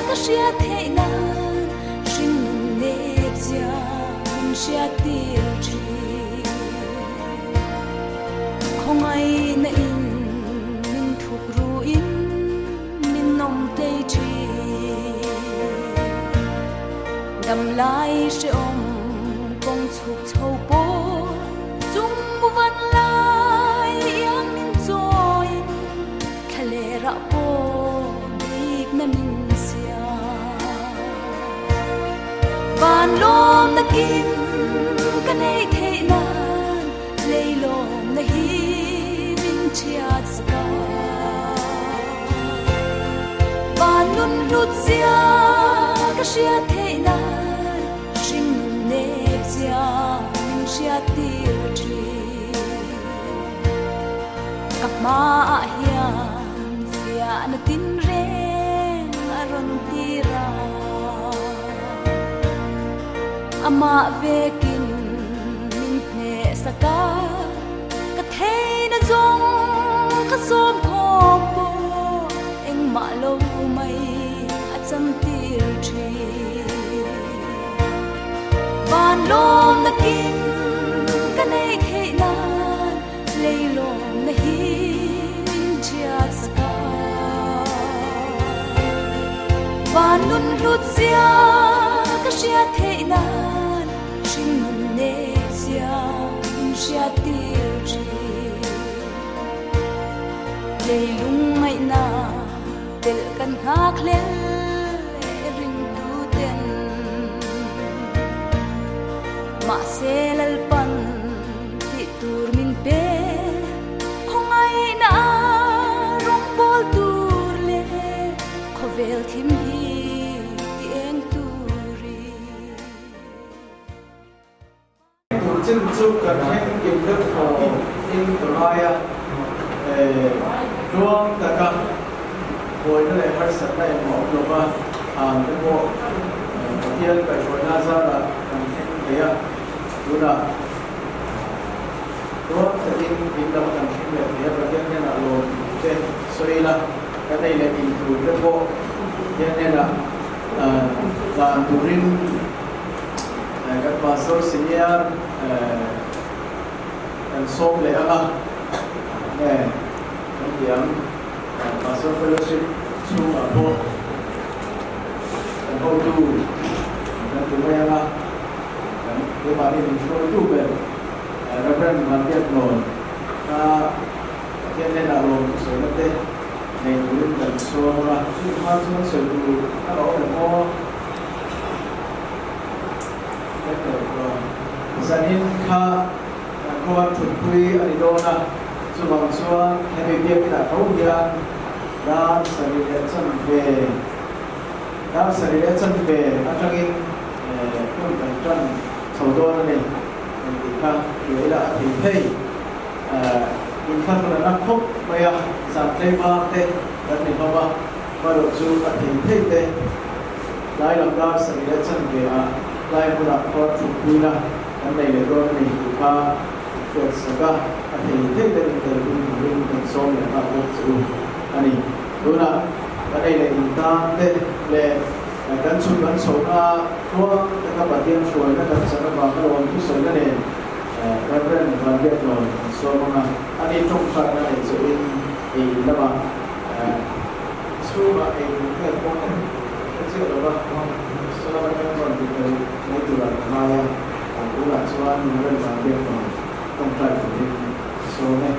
ka hriat theih nan hring nun nek zia min hriat tir ṭhin. Khawngaihna in min thuk ruin min nawm tlei ṭhin. Dam lai hrehawm kawng chhuk chho pawh chung van lai iang min chawiin thla leh rah pawh bikna min siam. Van lawmna kim ka neih theih nan lei lawmna hi min ṭhiat sak a. Van nun hlut zia ka hriat theih nan hring nun nek zia min hriat tir ṭhin. Ka hmaah hian fiahna tinreng a rawn tir a, amah vekin min hneh sak a, ka theihna zawng ka sawm khawm pawh engmah lo mai a chantir thin. Van lawmna kim ka neih theih nan lei lawmna hi min ṭhiat sak a. Van nun hlut zia ka hriat theih nan hring nun nek zia min hriat tir thin. Lei lungngaihna telh kan nghak hlel e ringtu ten. Mahse Lalpan tih tur min pe, khawngaihna rawngbâwl tur leh khawvel thim hi ti eng turin. Tur chin chu kan thleng kim deuh thaw in ka ngai a, tluang taka buaina leh harsatna engmah awm lova han te pawh Pathian kaihhruaina zarah kan thleng thei a, tunah tluang takin in lam kan thleng leh thei a, Pathian hnenah lawm tur te sawi ila, kan ei leh in tur te pawh Pathian hnenah dan turin Kan Pastor Senior kan sawm leh ang a, nge kan ti ang, Pastor Fellowship chhungah pawh kan hotu kan ti mai ang a, kan keimahni min hruaitu ber Reverend Vanbiaknawn kha Pathian hnenah lawm thusawi te nei turin kan sawm ang a, chu hma chuan sawi tur a la awm em aw? Zanin kha kan khuan thutpui a ni dawn a, Chuvang chuan hemi biakinah tho hian dar sarih leh chanve dar sarih leh chanve atangin hun kan tan chho dawn a ni tih kha hria ila a thei thei. Inthlahrun a na khawp mai a, zan tlei var te kan ni hlawm a, hmarawh chu a thei thei te tlai lam dar sarih leh chanve ah tlai hmunah khuar thutpuina kan nei leh dawn a ni tih kha hriat sak a, a thei thei te min telpui turin kan sawm leh nghal bawk chu a ni. Tunah kan ei leh in tan te leh kan chhun kan chhohna tluang taka Pathian hruaina kan chan avanga rawn thusawina nen Reverend Vanbiaknawn an sawm ang a, ani tawngtaina nei chauhin ei in lamah chhungah ei in nge pawh ka hre chiah lo va, salam atang chuan tifel mai turah ka ngai a, tunah chuan Reverend Vanbiaknawn tawngtai turin ka sawm e.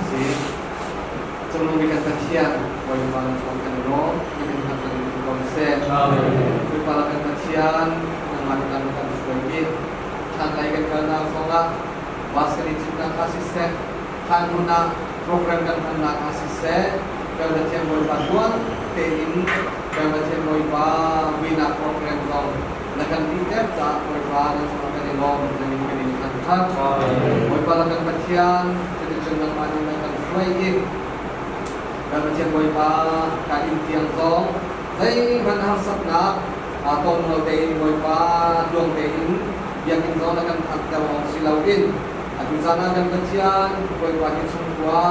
Si. Cungnung bik kan Pathian, Bawipa na thawng kan i lawm, na min hngalh kan in ko seh. Bawipa la kan Pathian, nangmah nih lam na kan hruai i thlan lei kan kalnak zongah bus kan i citnak ah siseh, thlan hmun ah program kan hmannak ah siseh, kan Pathian Bawipa tuan tein kan Pathian Bawipa vuinak program zong na kan titer caah Bawipa na cungah kan i lawm, na min kan in thangṭhat. Bawipa la kan Pathian, cuticun nangmah nih na kan hruai i kan Pathian Bawipa ka inn tiang zong zeihmanh harsatnak ton lo tein Bawipa tluang tein biakinn zong na kan phakter lawng si loin atu caan ah kan Pathian Bawipa hi chungkhua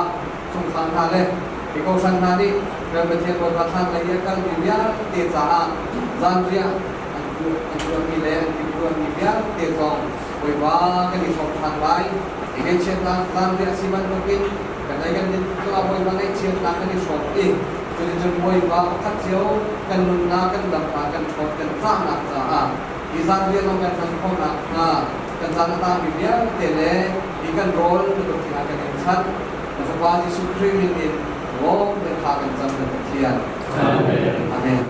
chungkhar hna le hi kawhhran hna nih kan Pathian Bawipa thlan lei i a kalmi vialte caah zanriah an tuahmi le an timhtuahmi vialte zong Bawipa kan i hrawm ṭhan lai. Hi ngaihchiatnak zanriah a si bantukin kan ei kan din cungah Bawipa ngaihchiatnak kan i hrawm i cuticun Bawipa pakhat cio kan nunnak kan damnak kan ṭhawn kan cahnak caah hi zanriah zong kan hman khawhnak hnga kan caan a tangmi vialte le hi kan rawl na kut ah kan in chanh. Na Fapa Jesuh Khrih min in lawm le tha kan cam kan Pathian. Amen. Amen.